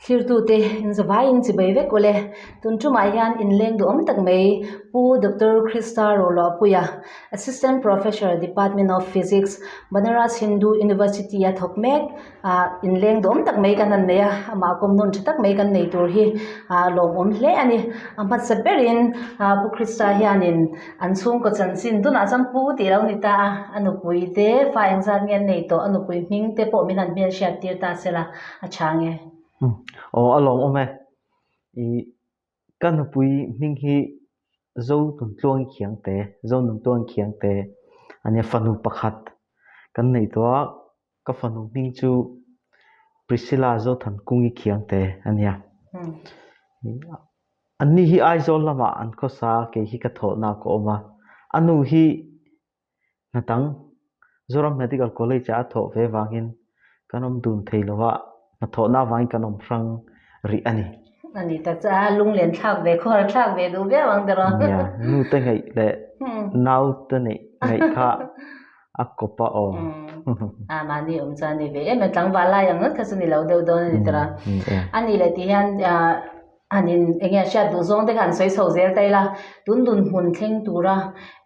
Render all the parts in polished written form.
Thlirtute inzavaiin chibai vek ule. Tun tumah hian inleng duhawm tak mai Pu Doctor Krista Roluahpuia, Assistant Professor, Department of Physics, Banaras Hindu University a thawk mek ah inleng duhawm tak mai kan han nei a, amah kawm nawn tha tak mai kan nei tur hi ah lawmawm hle a ni. A hmasa berin ah Pu Krista hianin an chhungkaw chanchin tunah chuan pu tih lo ni ta a, a nupui te fa engzat nge an nei tawh, a nupui hming te pawh min han hmelhriat tir ta sela. A chhang e. Aw a lawmawm e. I ka nupui hming hi Zo Tuntluang Khiangte, Zo Nuntluang Khiangte a nia fanu pakhat kan neih tawh a, ka fanu hming chu Priscilla Zothankungi Khiangte a nia. Anni hi Aizawl lamah an khawsa a, kei hi ka thawhna ka awm a, a nu hi Hna dang Zoram Medical College ah a thawh ve vangin kan awm dun thei lo a, hnathawhna avangin kan awm hrang rih a ni. A ni tak chu a lunglen thlak ve, khuar thlak ve duh viau ang tiraw? Nia, nu te ngaih leh nau te neih ngaih kha a kawp a aw. A mahni awm chuan a ni ve em em, tlangval lai ang ngawt kha chu ni lo deuh dawn a ni tiraw? A nih leh tih hian Han in enge hriat duh zawng te kha an sawi chho zel ta ila, tun dun hmun thleng tura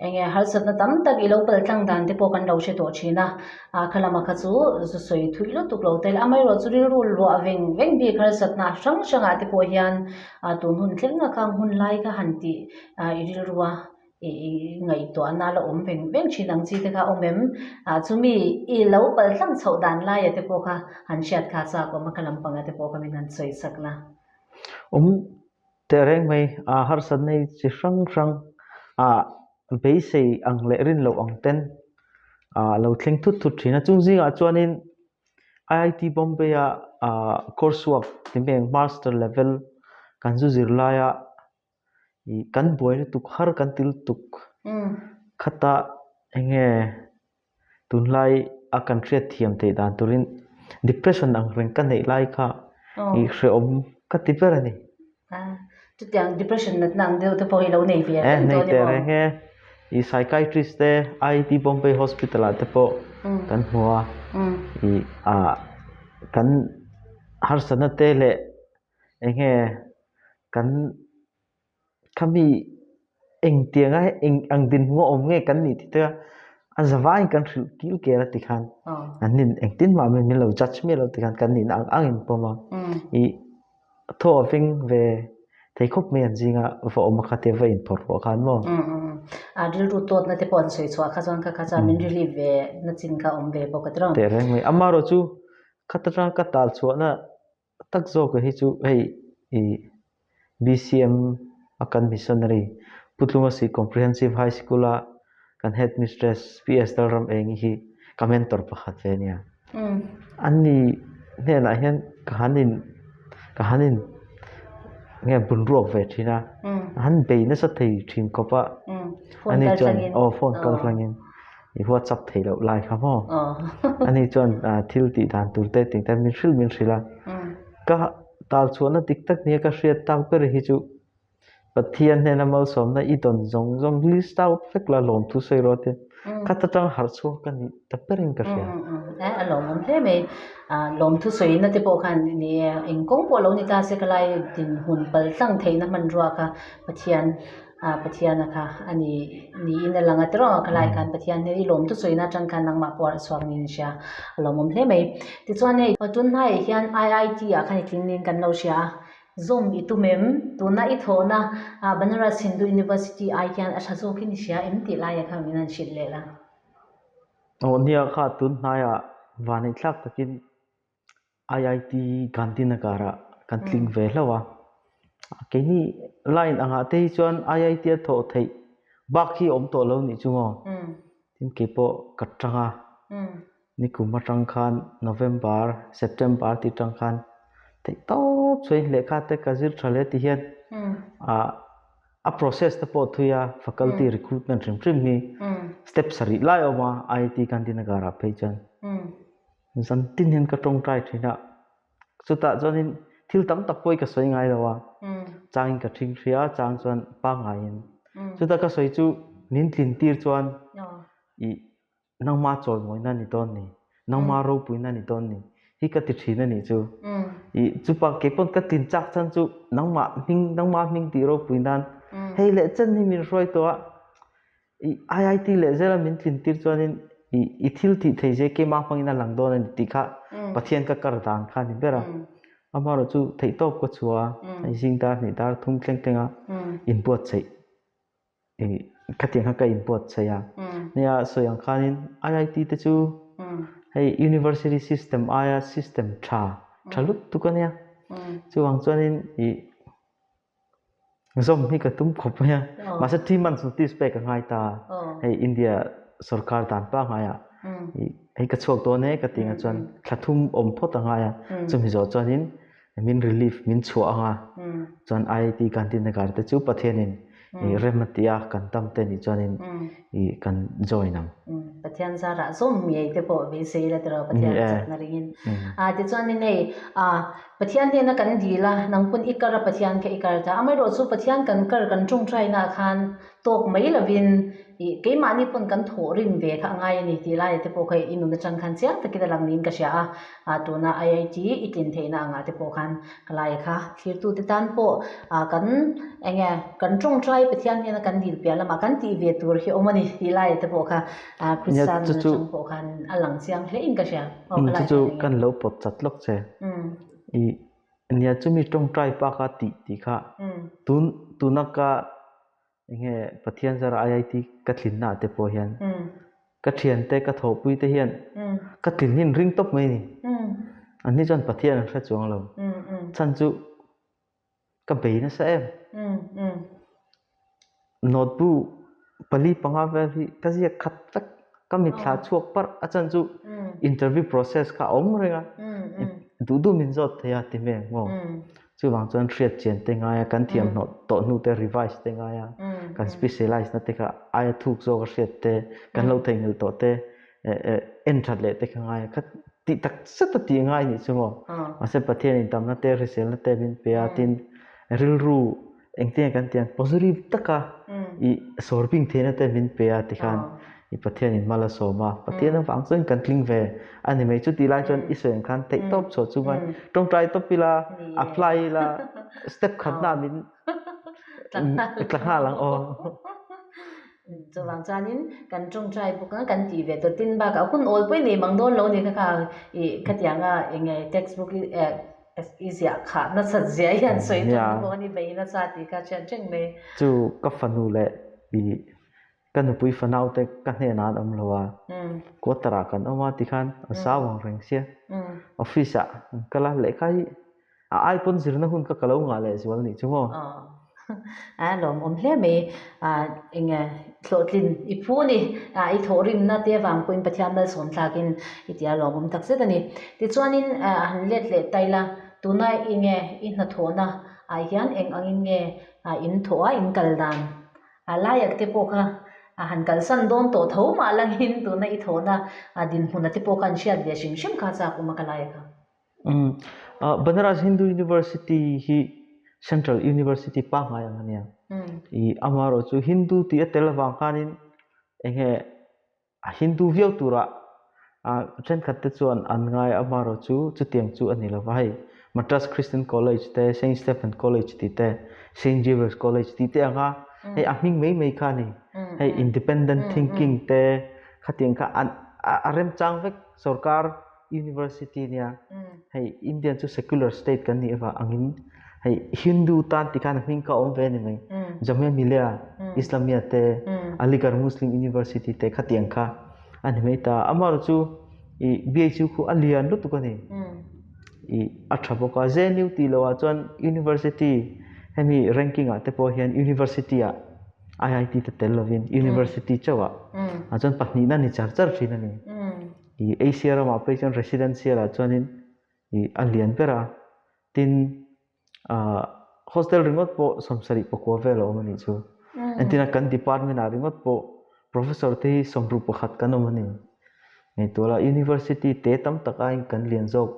enge harsatna tam tak i lo kal tlang dan te pawh kan lo hre tawh thin a, ah kha lama kha chu zu sawi thui lutuk lo ta ila, amaherawh chu rilru luah veng veng bik harsatna hrang hrangah te pawh hian ah tun hun thleng a khang hun lai kha han tih ah i rilru a i ngaihtuahna la awm veng veng thin ang chi te kha awm em? Ah chumi i lo pal tlang chhoh dan laia te pawh kha han hriat kha chak awm a kha lampanga te pawh kha min han sawi sak la. Awm teh reng mai a harsatna hi chi hrang hrang ah beisei ang leh rin loh ang ten ah lo thleng thut thut thin a chung zingah chuanin I_I_T Bombay a ah course work ti mai ang master level kan zu zir laia ih kan buai lutuk har kan ti lutuk khata eng nge Tunlai a kan hriat thiam theih dan turin depression ang reng ka neih lai kha i hrehawm ka ti ber a ni. Chutiang depression natna ang deuh te pawh hi lo nei ve reng tawh a ni maw? Nei teh reng e. I psychiatrist te IIT Bombay Hospital ah te pawh kan hmu a. I ah kan harsatna te leh eng nge kan Khami engtianga eng ang dinhmun a awm nge kan nih tih te a zavaiin kan hrilh kil kel a ti khan an nin engtin mah min lo judge miah lo ti khan kan nihna ang angin pawm a ih thaw a veng ve thei khawp mai an zinga va awm a kha te va inphawrh ruah khan maw. A rilru tawtna te pawh an sawi chhuah kha chuan kha kha chuan min relief ve na chin kha awm ve bawk a tiraw. Teh reng mai amaherawh chu khata tanga ka tal chhuahna tak zawk hi chu hei ih B_C_M a kan missionary Pu Tlungasi Comprehensive High School a kan headmistress P_S Lalram Engi hi ka mentor pakhat ve a nia. An ni hnenah hian ka han in ka han in nge bunruak ve thin a a han bei nasa thei thin khawp a ani chuan aw phone kal tlangin. I WhatsApp theih loh lai kha maw? Ani chuan thil tih dan tur te tih te min hrilh min hrilh a. Ka tal chhuahna dik tak nia ka hriat tak ber hi chu Pathian hnena malsawmna i dawn zawng zawng list out vek la lawmthu sawi rawh te khat atang harh chhuak ka nih ta berin ka hria. A lawmawm hle mai. Lawmthu sawina te pawh khan ni e eng kawng pawh lo ni ta se ka lai dinhmun pal tlang theihna hmanrua kha Pathian Ah Pathiana kha a ni niin a lang a tiraw a khalai khan Pathian hi i lawm tu sawina atang khan nangmah pawh a chhuak niin a hria a lawmawm hle mai. Tichuan hei tun hnaiah hian I_I_T ah khan i tling niin kan lo hria a, zawm i tum em? Tuna i thawhna ah Banaras Hindu University ai hian a tha zawkin i hria em tih laiah khan min han hrilh leh la. Aw nia kha tun hnaiah vaneihthlak takin I_I_T Gandhinagar ah kan tling ve hlauh a, keini line angah te hi chuan I_I_T a thawh theih bak hi a awm tawh lo nih chu maw tin keipawh ka tang a nikum atang khan November September tih atang khan theih tawp chuan lehkha te ka zir tha hle ti hian ah a process te pawh thui a faculty recruitment hrim hrim hi step sarih lai a awm a I_I_T Gandhinagar ah phei chuan. Zan tin hian ka tawngtai thin a, chutah chuanin thil tam tak pawh hi ka sawi ngai lo a, changin ka thing hria a, chang chuan pangaiin. Chutah ka sawi chu min tlin tir chuan ih nangma chawimawina ni dawn ni, nangma ropuina ni dawn ni. hi ka ti thin a nih chu. I chupa keipawn ka tlin chak chan chu nangmah hming nangmah hming tih ropui nan hei leh chen hi min hruai tawh a, i IIT leh zela min tlin tir chuanin i i thil tih thei zia keimah hmangin a lang dawn a ni tih kha Pathian ka kar dan kha a ni ber a. Amaherawhchu theihtawp ka chhuah a, hei zing dar hnih dar thum thleng thleng a inbuatsaih Khatiang kha ka inbuatsaih a. Nia sawi ang khanin IIT te chu hei university system aia system tha tha lut tuk a nia. Chuvang chuanin ih zawm hi ka tum khawp mai a. Mahse 3 months notice pek a ngai ta a. Hei India sorkar dan pangngai ah ih hei ka chhuak dawn e ka tih ang chuan thla thum awm phawt a ngai a. Chumi zawh chuanin min relief min chhuah ang a chuan IIT Gandhinagar te chu Pathianin i rem a ti a kan tam te nih chuanin i kan join ang. Pathian zarah zawm ngei te pawh beisei la tiraw Pathian chakna ringin. A tichuanin hei a Pathian hnena kan dil a nang pawn i kar a Pathian kha i kar ta amaherawh chu Pathian kan kar kan tawngtai naah khan tawk mai lovin Ih, keimahni pawn kan thawh rim ve kha a ngai a ni tih laia te pawh kha i nun atang khan chiang takin a lang niin ka hria a, ah tuna IIT i tlin theihna angah te pawh khan ka laia kha thlirtute tan pawh ah kan eng nge kan tawngtai Pathian hnena kan dil piah lamah kan tih ve tur hi awm a ni tih laia te pawh kha ah Kristian nun atang pawh khan a lang chiang hle in ka hria. Aw ka lai chu chu kan lo pawt chat lawk che. Ih, nia chumi tawngtai pa kha tih tih kha tun tuna ka Enge Pathian zara IIT ka tlinna ah te pawh hian ka thiante ka thawhpui te hian ka tlin hi an ring tawp mai a ni. An ni chuan Pathian an hre chuang lo. Chhan chu ka bei nasa em. Notebook pali panga vel hi ka ziak khat vek. Ka mitthla chhuak parh a chan chu interview process kha a awm reng a. Duh duh min zawt thei a ti mai ang maw. Chuvang chuan hriat chian te ngai a, kan thiam hnawh tawh hnu te revise te ngai a, kan specialize na te kha aia thuk zawk a hriat te, kan lo theihnghilh tawh te en that leh te kha ngai a, kha tih tak zet a tih ngai nih chu maw. Mahse Pathian in tamna te hriselna te min pe a, tin rilru engtin nge kan tih ang positive taka i sawr bing theihna te min pe a tikhan i Pathian in mal a sawm a, Pathian avang chuan kan tling ve a ni mai. Chutih lai chuan i sawi ang khan theih tawp chhuah chu khan tawngtai tawp ila apply ila step khatna ah min tla nghal ang aw. Chuvang chuanin kan tawngtai bawk a, kan tih ve tawh tin bakah hun awl pawh i nei mang dawn lo a ni kha kha i khatianga eng nge textbook i I ziah khah nasat zia hian sawi tum pawh an i bei nasa tih kha hriat reng mai. Chu ka fanu leh i ka nupui fanau te ka hnenah an awm lo a, quarter ah kan awm a tikhan a zau ang reng sia. Office ah an kal a, lehkha hi a ai pawn zirna hun kha ka lo ngah leh zual nih chu maw. A lawmawm hle mai. Eng nge hlawhtlin i phu a ni. I thawhrimna te avang pawhin Pathian malsawm thlakin i ti a lawmawm tak zet a ni. Tichuanin han let leh ta ila, tuna i nge i hnathawhna ah hian eng angin nge in thawh a, in kal dan a laiak te pawh kha han kalsan dawn tawh tho mah langin tuna i thawhna dinhmuna te pawh kha an hriat ve hrim hrim kha chak awm a ka laiak a. Banaras Hindu University hi Central University pangngai ang a nia. I amaherawh chu Hindu tih a tel avang khanin eng nge a Hindu viau turah thenkhat te chuan an ngai a, amaherawh chu chutiang chu a ni lo va. Hei Madras Christian College te, Saint Stephen College tih te, Saint Xavier's College tih te anga hei a hming mai mai kha a ni. Hei independent thinking te khatiang kha a remchang vek sorkar University nia hei Indian chu secular state kan nih avang angin hei Hindu tan ti khan a hming kha awm ve a ni mai. Jamia Millia Islamia te Aligarh Muslim University te khatiang kha a ni mai ta. Amaherawhchu chu ih BHU khu a lian lutuk a ni. Ih a tha bawk a JNU tih loh ah chuan University hemi ranking ah te pawh hian University ah IIT te tel lovin University chauh ah ah chuan pahnihna ni char char thin a ni. I Asia ramah phei chuan residential ah chuanin i a lian ber a, tin ah hostel ringawt pawh sawmsarih pakua vel a awm a nih chu. Entirna kan department ah ringawt pawh professor te hi sawmruk pakhat kan awm a ni. Ngaihtuah la university te tam tak aiin kan lian zawk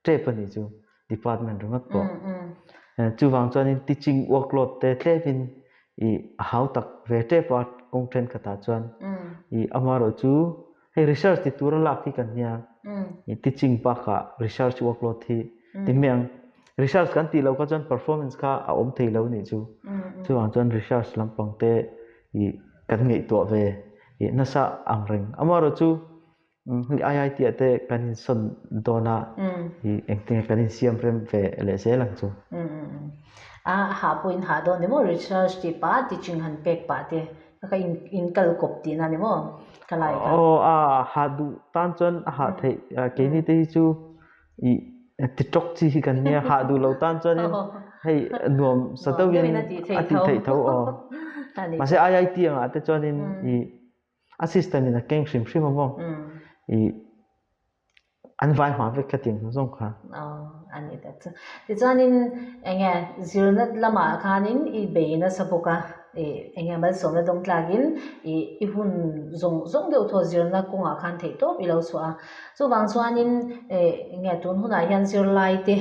tep a nih chu department ringawt pawh. Chuvang chuanin teaching workload te tlemin i a hau tak ve tep a kawng thenkhatah chuan i amaherawhchu. Hei research ti tura lak hi kan nia. I teaching bakah research workload hi ti mai ang. Research kan tih loh kha chuan performance kha a awm thei lo nih chu. Chuvang chuan research lampang te i kan ngaihtuah ve i nasa ang reng. Amaherawhchu hei IIT ah te kan insawn dawn a i engtin nge kan insiam rem ve leh zel ang chu. A hah pawh in hah dawn ni maw research tih pah teaching han pek pah te Ka in in kal kawp tihna ni maw ka lai kha. Aw a hah duh tan chuan a hah theih keini te hi chu i ti tawk chi hi kan nia hah duh lo tan chuanin hei nuam sa deuhin a tih theih tho aw. Mahse IIT angah te chuanin i a system in a keng hrim hrim a maw i An vai hma vek kha tiang zawng kha. Aw, a ni tak chu. Tichuanin eng nge zirna lamah khanin i bei nasa bawk a, i eng nge malsawmna dawng tlakin i i hun zawng zawng deuh thaw zirna kawngah khan theih tawp i lo chhuah a. Chuvang chuanin eng nge tun hunah hian zirlai te,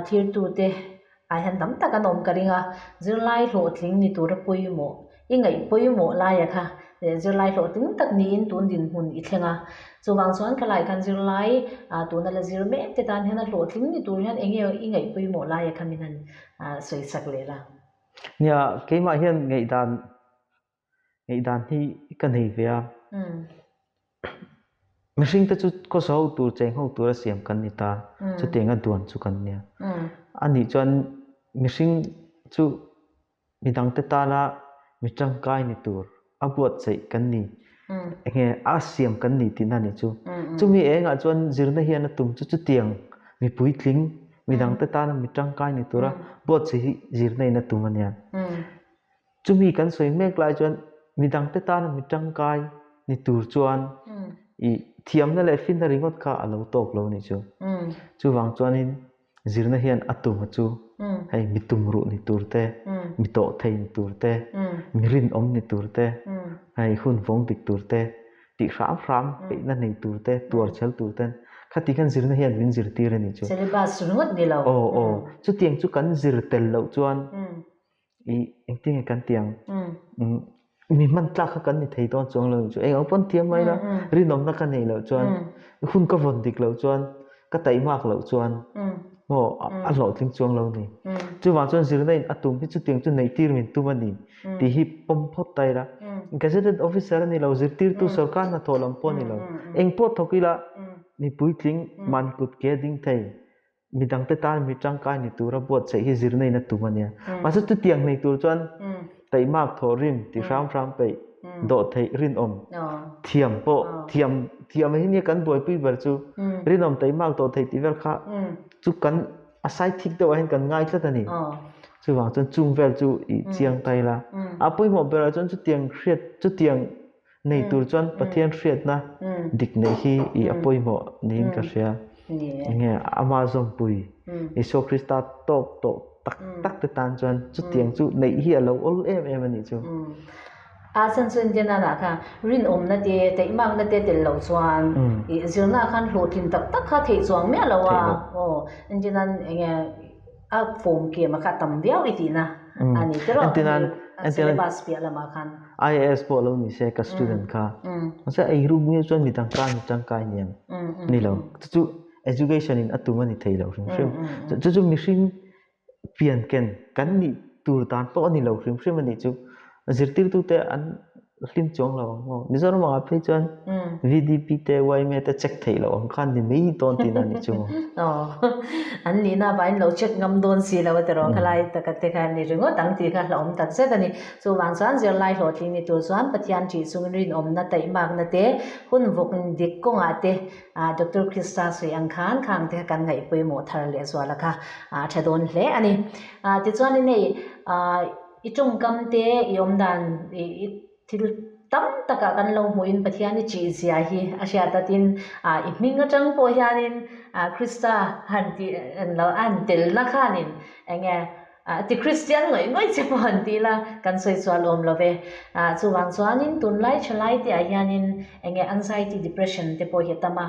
thirtute ah hian tam tak an awm ka ring a, zirlai hlawhtling ni tura pawimawh i ngaih pawimawh laia kha zirlai hlawhtling tak niin tun dinhmun i thleng a, chuvang chuan khalai khan zirlai ah tuna la zir mek te tan hian a hlawhtling ni tur hian eng nge i ngaih pawimawh laia kha min han sawi sak leh la. Nia, keimah hian ngaihdan Ngaihdan hi ka nei ve a. Mihring te chu khawsa ho tur, cheng ho tur a siam kan ni ta. Chutiang a duan chu kan nia. Anih chuan mihring chu midang te tana mi tangkai ni tur a buatsaih kan ni. Enge a siam kan ni tihna ni chu. Chumi engah chuan zirna hian a tum chu chutiang mi puitling midang te tana mi tangkai ni tura buatsaih hi zirna in a tum a nia. Chumi kan sawi mek lai chuan midangte tana mi tangkai ni tur chuan i thiamna leh finna ringawt kha a lo tawk lo ni chu. Chuvang chuanin zirna hian a tuma chu hei mi tumruh ni tur te, mi tawh thei ni tur te, mi rinawm ni tur te, hei hun vawng dik tur te, tih hram hram peihna nei tur te, tuar chhel tur ten khati khan zirna hian min zirtir a ni chu. Syllabus ringawt ni lo. Aw aw, chutiang chu kan zir tel loh chuan I engtin nge kan ti ang? Mi hman tlak kha kan ni thei dawn chuang lo chu eng ang pawn thiam mai la rinawmna ka neih loh chuan hun ka vawn dik loh chuan ka taihmak loh chuan maw a hlawhtling chuang lo ni. Chuvang chuan zirna in a tum hi chutiang chu neih tir min tum a ni tih hi pawm phawt ta ila. Gazetted officer a ni lo, zirtirtu sorkar hnathawh lam pawh a ni lo. Eng pawh thawk ila mi puitling mahni kut ke a ding thei. Midangte tan mi tangkai ni tura buatsaih hi zirna in a tum a nia. Mahse chutiang nei tur chuan taihmak thawh rim ti hram hram peih, dawh theih rinawm, thiam pawh thiam thiam hi nia kan buaipui ber chu rinawm taihmak dawh theih tih vel kha chu kan a sai thik deuh ah hian kan ngai tlat a ni. Chuvang chuan chung vel chu i chiang ta ila. A pawimawh berah chuan chutiang hriat chutiang nei tur chuan Pathian hriatna dik neih hi i a pawimawh niin ka hria. Enge ama zawmpui Isua Krista tawk tawh tak tak te tan chuan chutiang chu neih hi a lo awl em em a nih chu. A chan chu Indiana lah kha rinawmna te taihmakna te tel loh chuan i zirna khan hlawhtlin tak tak kha theih chuang miah lo a. Aw Indiana enge a form kem a kha tam viau i tihna a ni tiraw syllabus piah lamah khan. IAS pawh lo ni se ka student kha mahse ei ruk miau chuan midang ka ni tangkai niang ni lo chu chu education in a tum a ni thei lo hrim hrim chu chu mihring pian ken kan nih tur dan pawh a ni lo hrim hrim a nih chu zirtirtu te an hlim chuang lo ang maw Mizoram ah phei chuan VDP te YMA te check theih loh ang khan ni mai dawn tihna a nih chu maw. Aw an nihna vangin lo check ngam dawn si lo a tiraw khalai taka te kha ni ringawt ang tih kha hlauhawm tak zet a ni. Chuvang chuan zirlai hlawhtling ni tur chuan Pathian ṭih chungin rinawmna taihmakna te hun vawk dik kawngah te Doctor Krista sawi ang khan khang te kha kan ngaih pawimawh thar leh zuala kha a ṭha dawn hle a ni. Tichuanin hei I tawngkam te i awm dan i thil tam takah kan lo hmuhin Pathian i chih zia hi a hriat a tin i hming atang pawh hianin Krista han tih lo a han telna khanin eng nge. Ti Kristian ngawih ngawih che pawh an ti la, kan sawi chuan awm lo ve. Chuvang chuanin tunlai thalai te ah hianin enge anxiety, depression te pawh hi a tam a,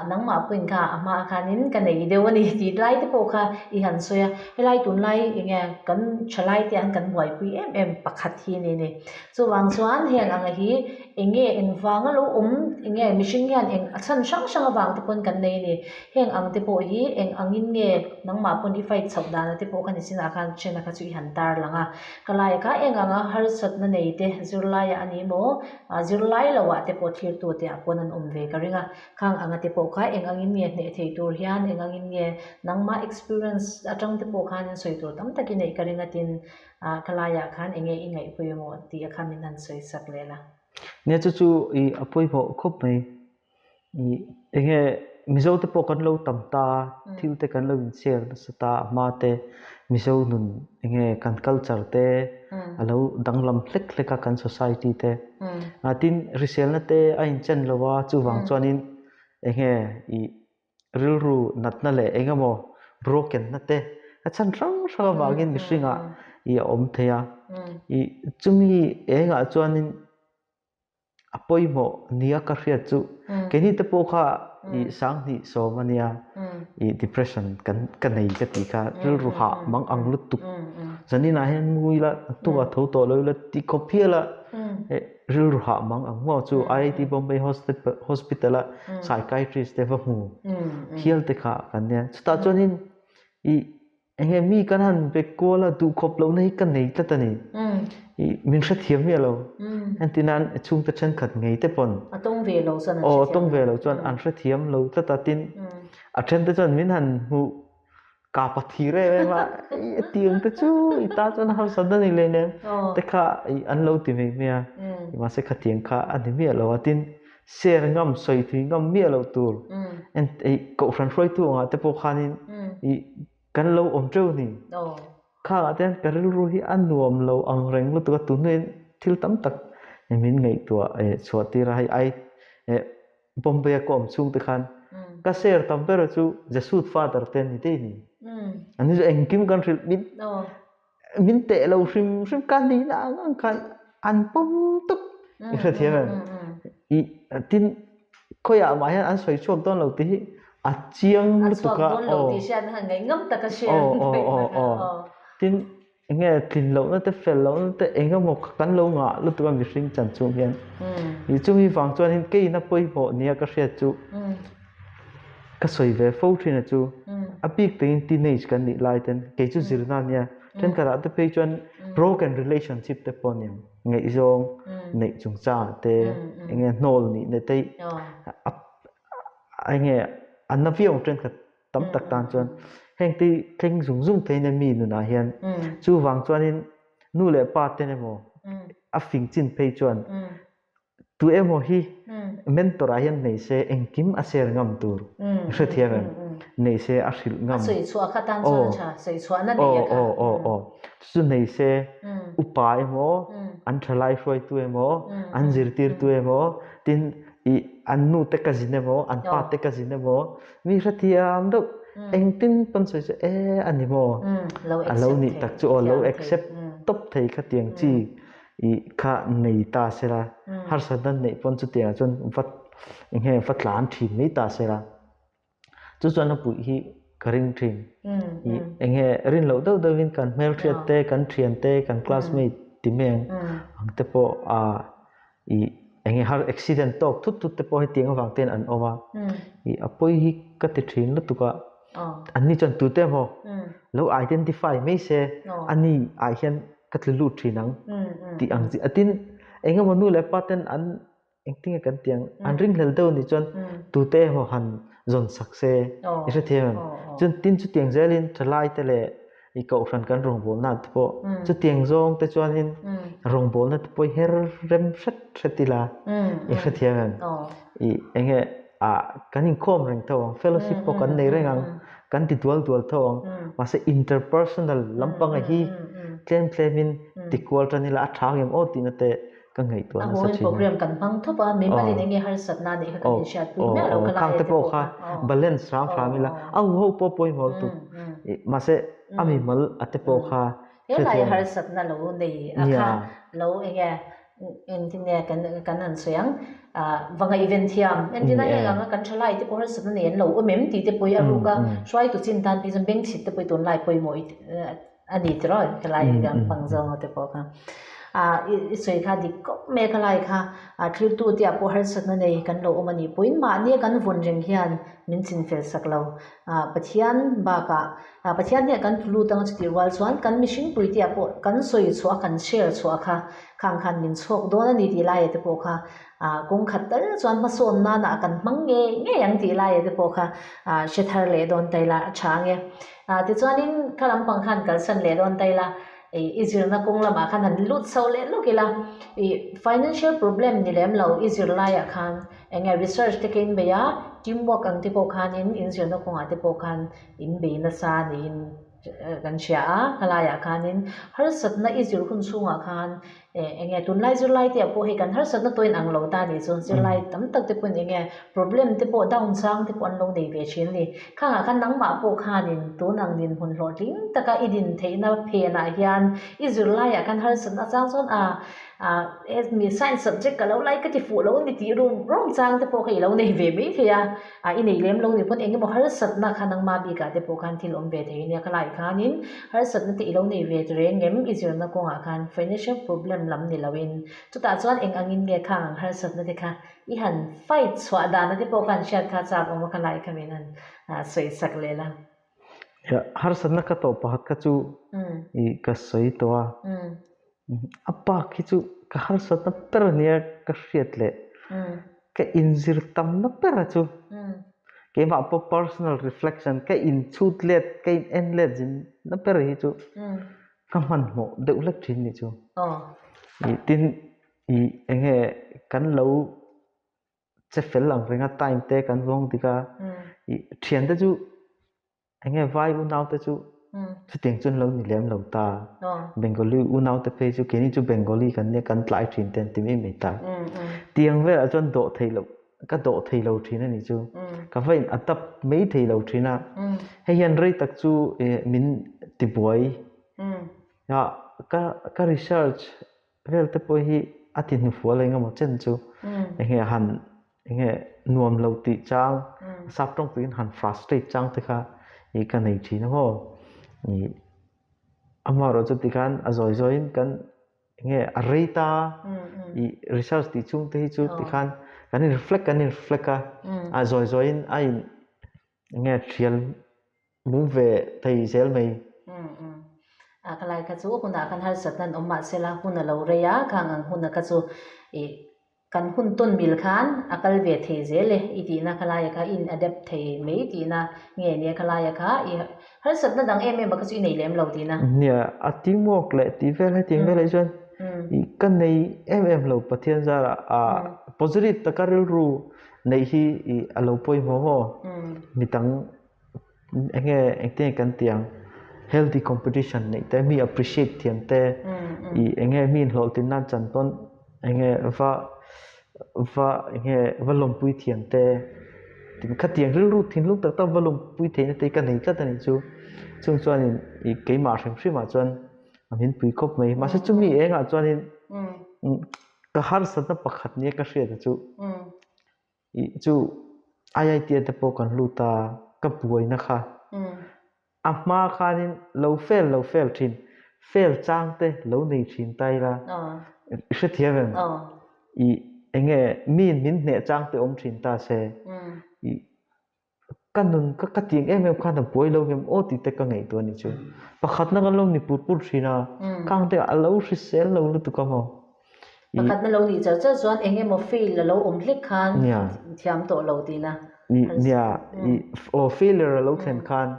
nangmah pawhin kha a hma khanin ka nei deuh a ni tih lai te pawh kha i han sawi a. Helai tunlai enge kan thalai te ah kan buaipui em em pakhat hi a ni ni. Chuvang chuan heng anga hi enge engvanga lo awm enge mihring hian eng a chhan hrang hrang avang te pawn kan nei a ni. Heng ang te pawh hi eng angin nge nangmah pawn i fight chhoh dana te pawh kha ni chinah khan thena kha chu i han tar lang a. Ka laiah kha eng anga harsatna nei te zirlaiah a ni maw zirlai loah te pawh thirtu te ah pawn an awm ve ka ring a. Khang anga te pawh kha eng angin nge hneh thei tur hian eng angin nge nangmah experience atang te pawh khan sawi tur tam tak i neih ka ring a tin ka laiah khan enge i ngaihpui maw tih a kha min han sawi sak leh la. Nia chu chu i a pawimawh khawp mai. I enge Mizo te pawh kan lo tam ta a, thil te kan lo in share nasa ta a hma te Mizo nun enge kan culture te a lo danglam hlek hlek a kan society te. Tin hriselna te a inchen lo a chuvang chuanin enge i rilru natna leh eng emaw broken na te a chhan hrang hrang avangin mihringah i a awm thei a. I chumi engah chuanin a pawimawh nia ka hriat chu keini te pawh kha i sanghnih sawm a nia i depression kan ka nei ka tih kha rilru hah mang ang lutuk zaninah hian ngu ila tukah tho tawh lo ila ti khawp hial a rilru hah mang ang maw chu IIT Bombay hospital a psychiatrist te va hmu hial te kha kan nia chutah chuanin i Enge mi kan han be kual a duh khawp lohna hi ka nei tlat a ni. I min hrethiam miah lo. Entir nan chhungte thenkhat ngei te pawn. A tawng ve lo chuan an hrethiam. Aw a tawng ve lo chuan an hrethiam lo tlat a tin a then te chuan min han hmuh kapa thir em em a i tiang te chu i ta chuan harsat a ni leh nen te kha an lo ti mai mai a. Mahse khatiang kha a ni miah lo a tin share ngam sawi thui ngam miah loh tur kohhran hruaitu angah te pawh khanin i kan lo awm teuh ni. Khangah te hian ka rilru hi a nuam lo ang reng lutuk a tunhnuin thil tam tak min ngaihtuah chhuah tir a hei ai Bombay a ka awm chhung te khan ka share tam ber chu Jesuit father te an ni daih ni. An ni chu engkim kan hrilh min min teh lo hrim hrim ka nihna ang ang khan an pawm tawp i hrethiam em i tin khawiah mah hian an sawi chhuak dawn lo tih hi a chiang lutuk a aw aw aw aw aw tin enge tlin lohna te fel lohna te eng emaw kan lo ngah lutuk a mihring chan chung hian i chumi vang chuanin keina pawimawh nia ka hriat chu Ka sawi ve fo thin a chu, a bik takin teenage kan nih lai ten kei chu zirna ania, thenkhatah te phei chuan broken relationship te pawh aniang, ngaihzawng neih chungchangah te enge hnawl nihna te enge a na viau ang thenkhat tam tak tan chuan heng te thleng zung zung thei ania mi nunah hian chuvang chuanin nu leh pa ten emaw a fing chin phei chuan Tu emaw hi mentor ah hian nei se engkim a share ngam tur i hrethiam em? Nei se a hrilh ngam. A sawi chhuah kha tan chuan a tha, sawi chhuahna nei a kha. Aw aw aw chu nei se upa emaw an thalai hruaitu emaw an zirtirtu emaw tin i an nu te cousin emaw an pa te cousin emaw mi hrethiam deuh engtin pawn sawi se e a ni maw a lo nih tak chu aw lo accept tawp thei kha tiang chi I kha nei ta sela, harsatna neih pawn chutiangah chuan va eng nge va tlan thin mai ta sela. Chu chuan a puih hi ka ring thin. I eng nge rin loh deuh deuhin kan hmelhriat te, kan thian te, kan classmate ti mai ang ang te pawh a i eng nge har accident tawk thut thut te pawh hetiang avang ten an awm a. I a pawi hi ka ti thin lutuk a. Anni chuan tute emaw lo identify mai se ani ah hian ka tlu lut thin ang tih ang chi a tin eng emaw nu leh pa ten an engtin nge kan tih ang an ringhlel deuh anih chuan tute emaw han zawn sak se i hrethiam em chuan tin chutiang zelin thalai te leh i kohhran kan rawngbawlna te pawh chutiang zawng te chuanin rawngbawlna te pawh i her rem hret hret ila i hrethiam em i eng nge ah kan inkhawm reng tho ang fellowship pawh kan nei reng ang kan ti dual dual tho ang mahse interpersonal lampanga hi tlem tlemin ti kual tan ila a tha ngem aw tihna te ka ngaihtuah nasa thin a. Program kan hmang thawp a mi malin enge harsatna neih kha kan inhriatpui miah lo kha lai te pawh kha balance hram hram ila a hu ho pawh pawimawh lutuk. Mahse a mimal a te pawh kha Helai harsatna lo nei a kha lo enge engtin nge kan kan han sawi ang va ngaihven thiam entin a heng anga kan thalai te pawh harsatna nei an lo awm em tih te pawh hi a ruk a hruaitu chin tan phei chuan bengchhit te pawh hi tunlai pawimawh a ni tiraw helai kan hmang zawng te pawh kha i sawi kha dik khawp mai a khalai kha thiltu te ah pawh harsatna nei kan lo awm a nih pawhin mahni a kan vawn reng hian min chinfel sak lo. Pathian bakah Pathian hian kan tlu lut anga chutih rual chuan kan mihring puite ah pawh kan sawi chhuah a kan share chhuah kha khang khan min chhawk dawn a ni tih laiah te pawh kha kawng khat tal chuan hmasawn nana kan hmang ngei ngei ang tih laiah te pawh kha hre thar leh dawn ta ila a tha ang e. Tichuanin kha lampang khan kalsan leh dawn ta ila i zirna kawng lamah khan han lut chho leh lawk ila financial problem ni lem lo i zir laiah khan Enge research te kha in bei a, team work ang te pawh khanin in zirna kawngah te pawh khan in bei nasa niin kan hria a, helaiah khanin harsatna i zir hun chhungah khan enge tunlai zirlai te ah pawh hei kan harsatna tawhin ang lo ta nih chu zirlai tam tak te pawhin enge problem te pawh down chang te pawh an lo nei ve thin a ni. Khangah khan nangmah pawh khanin tun ang dinhmun hlawhtling taka i din theihna phenah hian i zirlaiah khan harsatna chang chuan a mi science subject ka lo lai ka ti fuh lo ni tih rum rum chang te pawh kha i lo nei ve mai thei a, i nei lem lo ni pawn eng emaw harsatna kha nangmah bikah te pawh khan thil awm ve thei ania khalai khanin harsatna te i lo nei ve reng em i zirna kawngah khan financial problem lam ni loin chutah chuan eng angin nge khang ang harsatna te kha i han fight chhuah dana te pawh khan hriat kha chak awm a khalai kha min han sawi sak leh la. Harsatna ka tawh pakhat kha chu i ka sawi tawh a. A bak hi chu ka harsatna ber a nia ka hriat leh ka inzir tamna ber a chu keimah pawh personal reflection ka inchhut let ka in en let zin na ber hi chu ka hmanhmawh deuh hlek thin nih chu. Tin ih eng nge kan lo che fel ang renga time te kan vawng dik a ih thiante chu Eng nge vai unau te chu chutiang chuan lo ni lem lo ta. Bengali unau te phei chu keini chu Bengali kan nia kan tlai thin te an ti mai mai ta. Tiang velah chuan dawh thei loh ka dawh thei lo thin a nih chu. Ka va in adapt mai thei lo thin a. Hei hian rei tak chu min tibuai a ka ka research vel te pawh hi a ti hnufual eng emaw chen chu eng nge han eng nge nuam lo tih chang sap tawng tuiin han frustrate chang te kha ih ka nei thin a maw ih amaherawh chu tikhan a zawi zawiin kan eng nge a rei ta ih research tih chhung te hi chu tikhan kan in reflect kan in reflect a a zawi zawiin a in eng nge thial Mu ve thei zel mai. A ka lai kha chu hunah khan harsatna an awm mahsela hun a lo rei a, khang ang huna kha chu ih kan hun tawn mil khan a kal ve thei zel e i tihna kha laia kha i in adapt thei mai tihna nge nia kha laia kha i harsatna dang em em a kha chu i nei lem lo tihna. Nia, a teamwork leh tih vel hetiang vel ah chuan ih ka nei em em lo Pathian zarah a positive taka rilru neih hi ih a lo pawimawh maw midang Enge engtin nge kan tih ang healthy competition neih te mi appreciate thiam te ih enge mi inhlawhtlin nan chan pawn enge va va enge va lawmpui thiam te khatiang rilru thinlung tak tak va lawmpui theihna te hi ka nei tlat a nih chu chung chuanin ih keimah hrim hrimah chuan a min pui khawp mai mahse chumi engah chuanin ka harsatna pakhat nia ka hriat chu. Ih chu IIT te pawh kan lut a, ka buaina kha a hma khanin lo fail lo fail thin, fail chang te lo nei thin ta ila i hrethiam em? Ih enge miin min hneh chang te awm thin ta se ih Ka nun ka ka tiang em em khan a buai lo ngem aw tih te ka ngaihtuah a nih chu. Pakhatna kan lo ni pur pur thin a, khang te a lo hrisel lo lutuk a maw. Pakhatna lo nih char char chuan eng emaw fail a lo awm hlek khan thiam tawh lo tihna. Nia, aw failure a lo thlen khan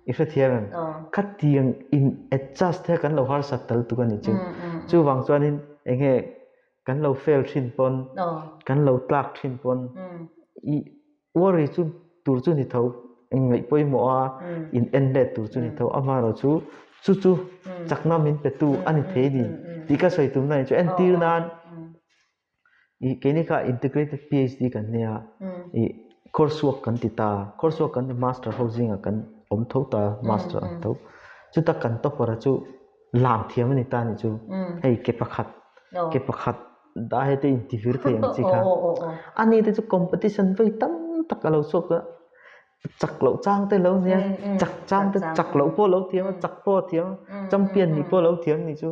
i hrethiam em? Kha tiang in adjust te kan lo harsat ta lutuk a nih chu. Chuvang chuanin eng nge kan lo fail thin pawn, kan lo tlak thin pawn i Worry chu tur chu ni tho, ngaih pawimawh a in en let tur chu ni tho, amaherawh chu chu chu chakna min pe tu a ni thei ni tih ka sawi tumna ni chu entir nan ih keini kha integrated PhD kan nia ih course work kan ti ta, course work kan ti master ho zingah kan. awm tho ta master ang tho chuta kan topper a chu lam thiam ani ta nih chu hei ke pakhat ke pakhat dah hete inti vir thei ang chi kha ani te chu competition vei tam tak alo chhuak a chak loh chang te lo nia chak chang te chak loh pawh lo thiam a chak pawh a thiam a champion nih pawh lo thiam nih chu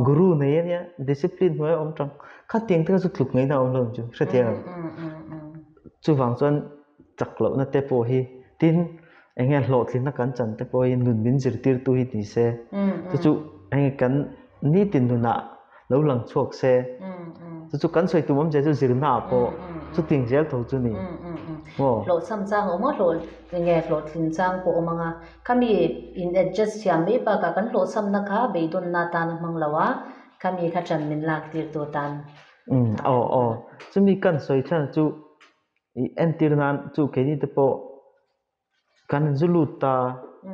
guru nei ania discipline hnuai a awm tang khatiang te kha chu tluk ngaihna a awm lo ang chu hrethiam em chuvang chuan chak lohna te pawh hi tin eng nge hlawhtlinna kan chan te pawh hi nun min zirtirtu hi ni se chu chu eng nge kan nitin nunah lo lang chhuak se chu chu kan sawi tum awm zia chu zirna ah pawh chuting zel tho chu ni maw. Hlawhchham chang a awm a, hlawh enge hlawhtlin chang pawh a awm ang a, khami in adjust thiam mai bakah kan hlawhchhamna kha beidawnna atan a hmang lo a, khami kha ṭan min lak tir tu atan. Aw aw chumi kan sawi chhan chu i entir nan chu keini te pawh Kan zu lut ta,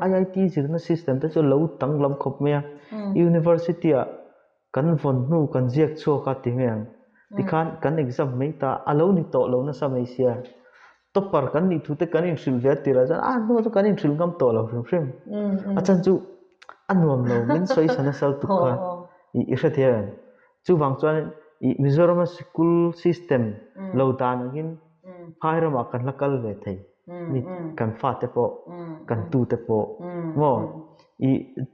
IIT zirna system te chu lo danglam khawp mai a, University ah kan vawn hnu kan ziak chhuak a ti mai ang, tikhan kan exam mai ta, a lo ni tawh lo nasa mai sia, topper kan nih thu te kan inhrilh ve a tirah chuan a hnuah chu kan inhrilh ngam tawh lo hrim hrim, a chan chu a nuam lo min sawi sa nasa lutuk kha i hrethiam em? Chuvang chuan i Mizoram a sikul system lo dan angin phai ramah kan la kal ve thei. Mi kan fate pawh kan tute pawh maw i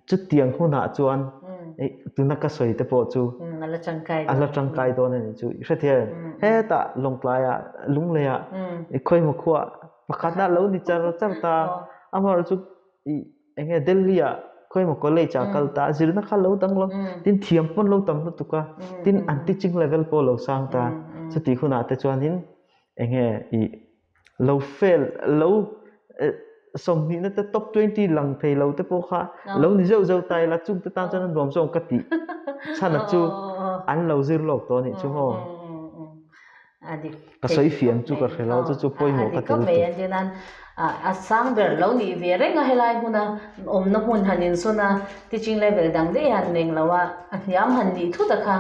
chutiang hunah chuan tuna ka sawi te pawh chu a la tangkai dawn a nih chu i hrethiam em hetah lawngtlaiah lungleiah i khawimaw khuah pakhatna lo ni char char ta amaherawhchu chu i eng nge Delhi ah khawimaw college ah kal ta zirna kha lo dang lo tin thiam pawn lo tam lutuk a tin an teaching level pawh lo sang ta chutih hunah te chuanin eng nge i lo fail lo sawmhnihna te top 20 lang thei lo te pawh kha lo ni zeuh zeuh ta ila chung te tan chuan a nuam zawng ka tih chhan a chu an lo zir lawk tawh anih chu maw ka sawi fiam chu ka hre lo chu chu pawimawh ka ti lutuk. A sang ber lo nih ve reng a helai hmuna awmna hmun han insawn a teaching level dang daih han neng lo a a hniam han nih thut a kha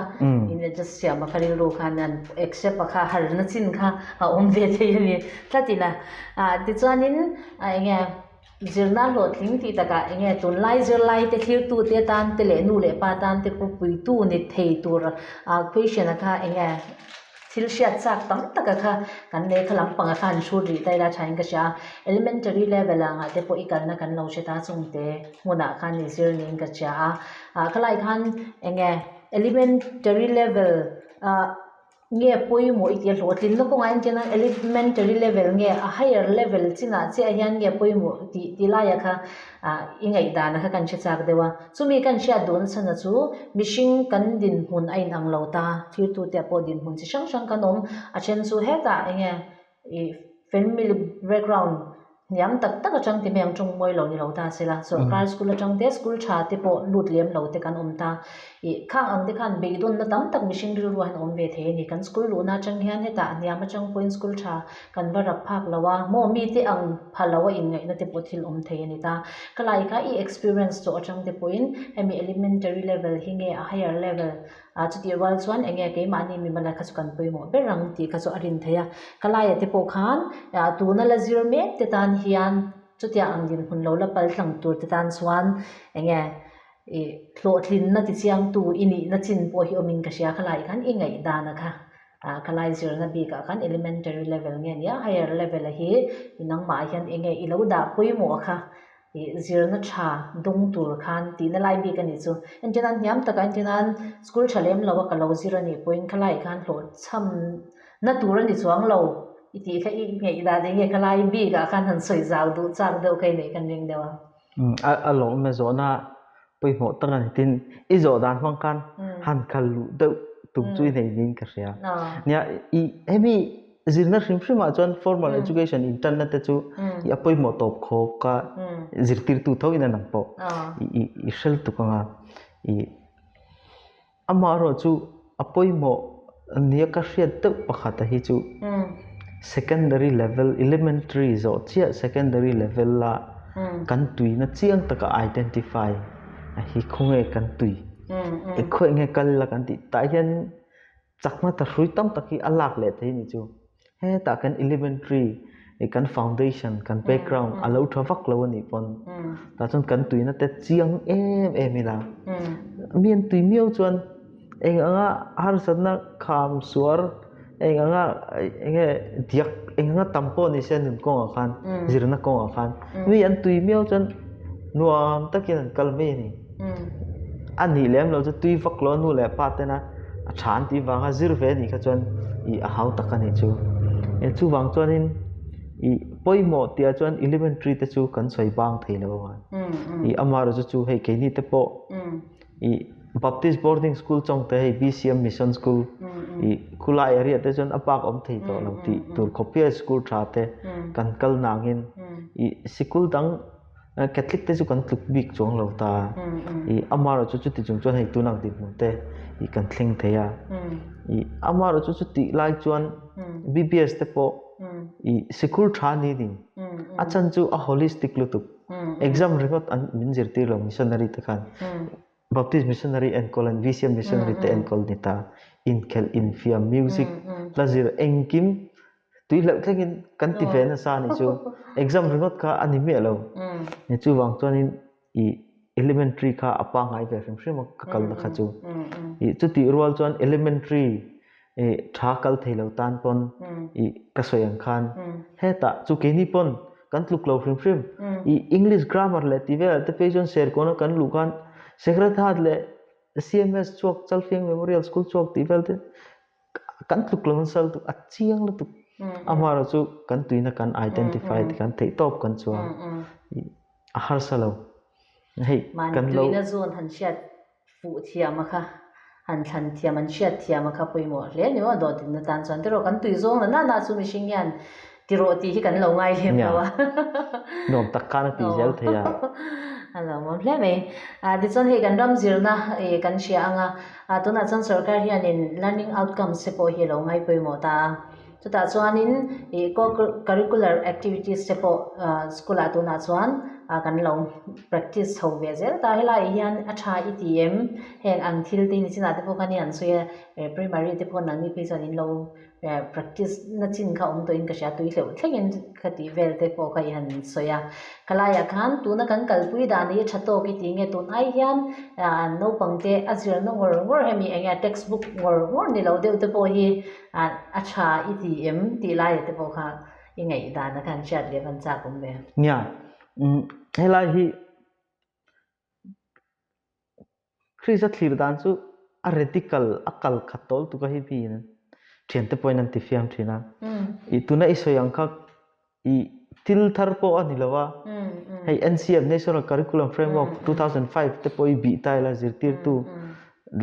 in adjust siam a kha rilru khan an accept a kha harna chin kha a awm ve thei a ni tlat ina ah tichuanin a enge zirna hlawhtling tih takah enge tunlai zirlai te thlir tu te tan te leh nu leh pa tan te pawh puitu ni thei tur ah question a kha enge Thil hriat chak tam tak a kha kan lehkha lampang a kha han hrut rih ta ila thain ka hria a, elementary level ah ngah te pawh i kalna kan lo hre ta chungte hmunah khan i zir niin ka hria a, ah khalai khan eng nge elementary level ah nge pawimawh i tih a hlawhtlin na kawngah hian elementary level nge a higher level chinah chiah hian nge pawimawh tih ti laiah kha ah i ngaihdan a kha kan hre chak deuh a, chumi kan hriat duhna chhan a chu mihring kan dinhmun a inang lo ta, thirtute ah pawh dinhmun chi hrang hrang kan awm, a then chu hetah eng nge ih family background hniam tak tak atang ti mai ang tawng mawi lo ni lo ta se la, sawrkar school atang te school tha te pawh lut lem lo te kan awm ta, ih khang ang te khan beidawnna tam tak mihring rilru ah hian a awm ve thei a ni, kan school luhna atang hian hetah hniam atang pawhin school tha Kan va rap phak lo a, maw mite ang pha lo a inngaihna te pawh thil awm thei a ni ta. Ka lai kha i experience tawh atang te pawhin hemi elementary level hi nge a higher level ah chutih rual chuan eng nge keimahni mimal ah kha chu kan pawimawh ber ang tih kha chu a rin theih a. Ka laiah te pawh khan tuna la zir mek te tan hian chutiang ang dinhmun lo la pal tlang tur te tan chuan eng nge i hlawhtlinna ti chiangtu i nihna chin pawh hi awmin ka hria. Ka lai khan i ngaihdan a kha. Ah khalai zirna bikah khan elementary level nge nia higher level a hi nangmah ah hian enge i lo dah pawimawh kha ih zirna tha dawng tur khan tihna lai bik a nih chu entir nan hniam takah entir nan school tha lem lo a ka lo zir a nih pawhin khalai khan hlawhchham na tur a ni chuang lo i tih kha i ngaih dan enge khalai bikah khan han sawi zau duh chak deuh kha i neih kan ring deuh a. A lawmna zawhna pawimawh tak a ni tin i zawh dan hmang khan han kal luh deuh tum chu i nei niin ka hria. Nia i hemi zirna hrim hrim ah chuan formal education in tanna te chu i a pawimawh tawp khawk a zirtirtu tho in a nang pawh i i hre lutuk ang a i Amaherawhchu a pawimawh nia ka hriat deuh pakhat a hi chu secondary level elementary zawh chiah secondary level a kan tuina chiang taka identify a hi khawnge kan tui e khawi nge kal ila kan tih tah hian chakna ta hrui tam tak hi a lak leh thei a ni chu hetah kan elementary. I kan foundation kan background a lo tha vak lo a nih pawn tah chuan kan tuina te chiang em em ila mi an tui miau chuan eng anga harsatna kham suar eng anga enge diak eng anga tam pawh ni se nun kawngah khan zirna kawngah khan mi an tui miau chuan nuam takin an kal mai a ni. A nih lem lo chu tui vak lo nu leh pa tena a tha an tih vanga zir ve a nih kha chuan ih a hau tak a nih chu. Chuvang chuanin ih pawimawh tih ah chuan elementary te chu kan sawi bang thei lo a ih amaherawhchu chu hei keini te pawh ih Baptist boarding school chawng te hei BCM mission school ih khulai area te chuan a bak awm thei tawh lo tih tur khawp hian school tha te kan kal nangin ih sikul dang Catholic te chu kan tluk bik chuang lo ta. I amaherawhchu chuti chung chuan hei tunang dinhmun te i kan thleng thei a. I amaherawhchu chutih lai chuan BBS te pawh i sikul tha ni ding. A chan chu a holistic lutuk. Exam ringawt an min zirtir lo missionary te khan. Baptist missionary enkawl an VCM missionary te enkawl ni ta. Inkhelh, infiam, music, hla zir engkim Tui hleuh thlengin kan ti ve nasa a nih chu. Exam ringawt kha a ni miah lo. Chuvang chuanin i elementary kha a pangngai ve hrim hrim a ka kalna kha chu. I chutih rual chuan elementary i tha kal thei lo tan pawn i ka sawi ang khan hetah chu keini pawn kan tluk lo hrim hrim. I English grammar leh tih velah te phei chuan Serkawn a kan luh khan Sacred Heart leh CMS chhuak Chalfiang Memorial School chhuak tih vel te kan tluk lo nasa lutuk a chiang lutuk amaherawh chu kan tuina kan identify te kan theih tawp kan chuan a harsa lo hei kan lo tuina zawn han hriat fuh thiam a kha han thlan thiam an hriat thiam a kha pawimawh hle ni maw dawhtinna tan chuan tiraw kan tui zawng na na chu mihring hian Tirawh tih hi kan lo ngai lem lo a. Nuam tak khan a tih zel thei a. A lo awm hle mai. Tichuan hei kan ram zirna kan hria ang a, tunah chuan sorkar hianin learning outcomes te pawh hi a lo ngai pawimawh ta a. Chutah chuanin co-curricular activities te pawh school ah tunah chuan kan lo practice chho ve zel ta. Helaiah hian a tha i ti em? Heng ang thil te hi nichinah te pawh khan i han sawi a, primary te pawh nangni phei chuan in lo Practice na chin kha awm tawhin ka hria, tui hleuh thlengin ka tih vel te pawh kha i han sawi a. Khalaiah khan tuna kan kalpui dan hi tha tawk i tih nge tun ai hian naupang te a zirna ngawr ngawr hemi eng nge textbook ngawr ngawr ni lo deuh te pawh hi a tha i ti em tih laiah te pawh kha i ngaih dan a khan hriat leh van chak awm ve. Nia, helai hi Krista thlir dan chu a radical, a kal khat tawl tuk a hi mi in thiante pawhin an ti fiam thin a. I tuna i sawi ang kha i thil thar pawh a ni lo a, hei NCF National Curriculum Framework 2005 te pawh i bih ta ila zirtirtu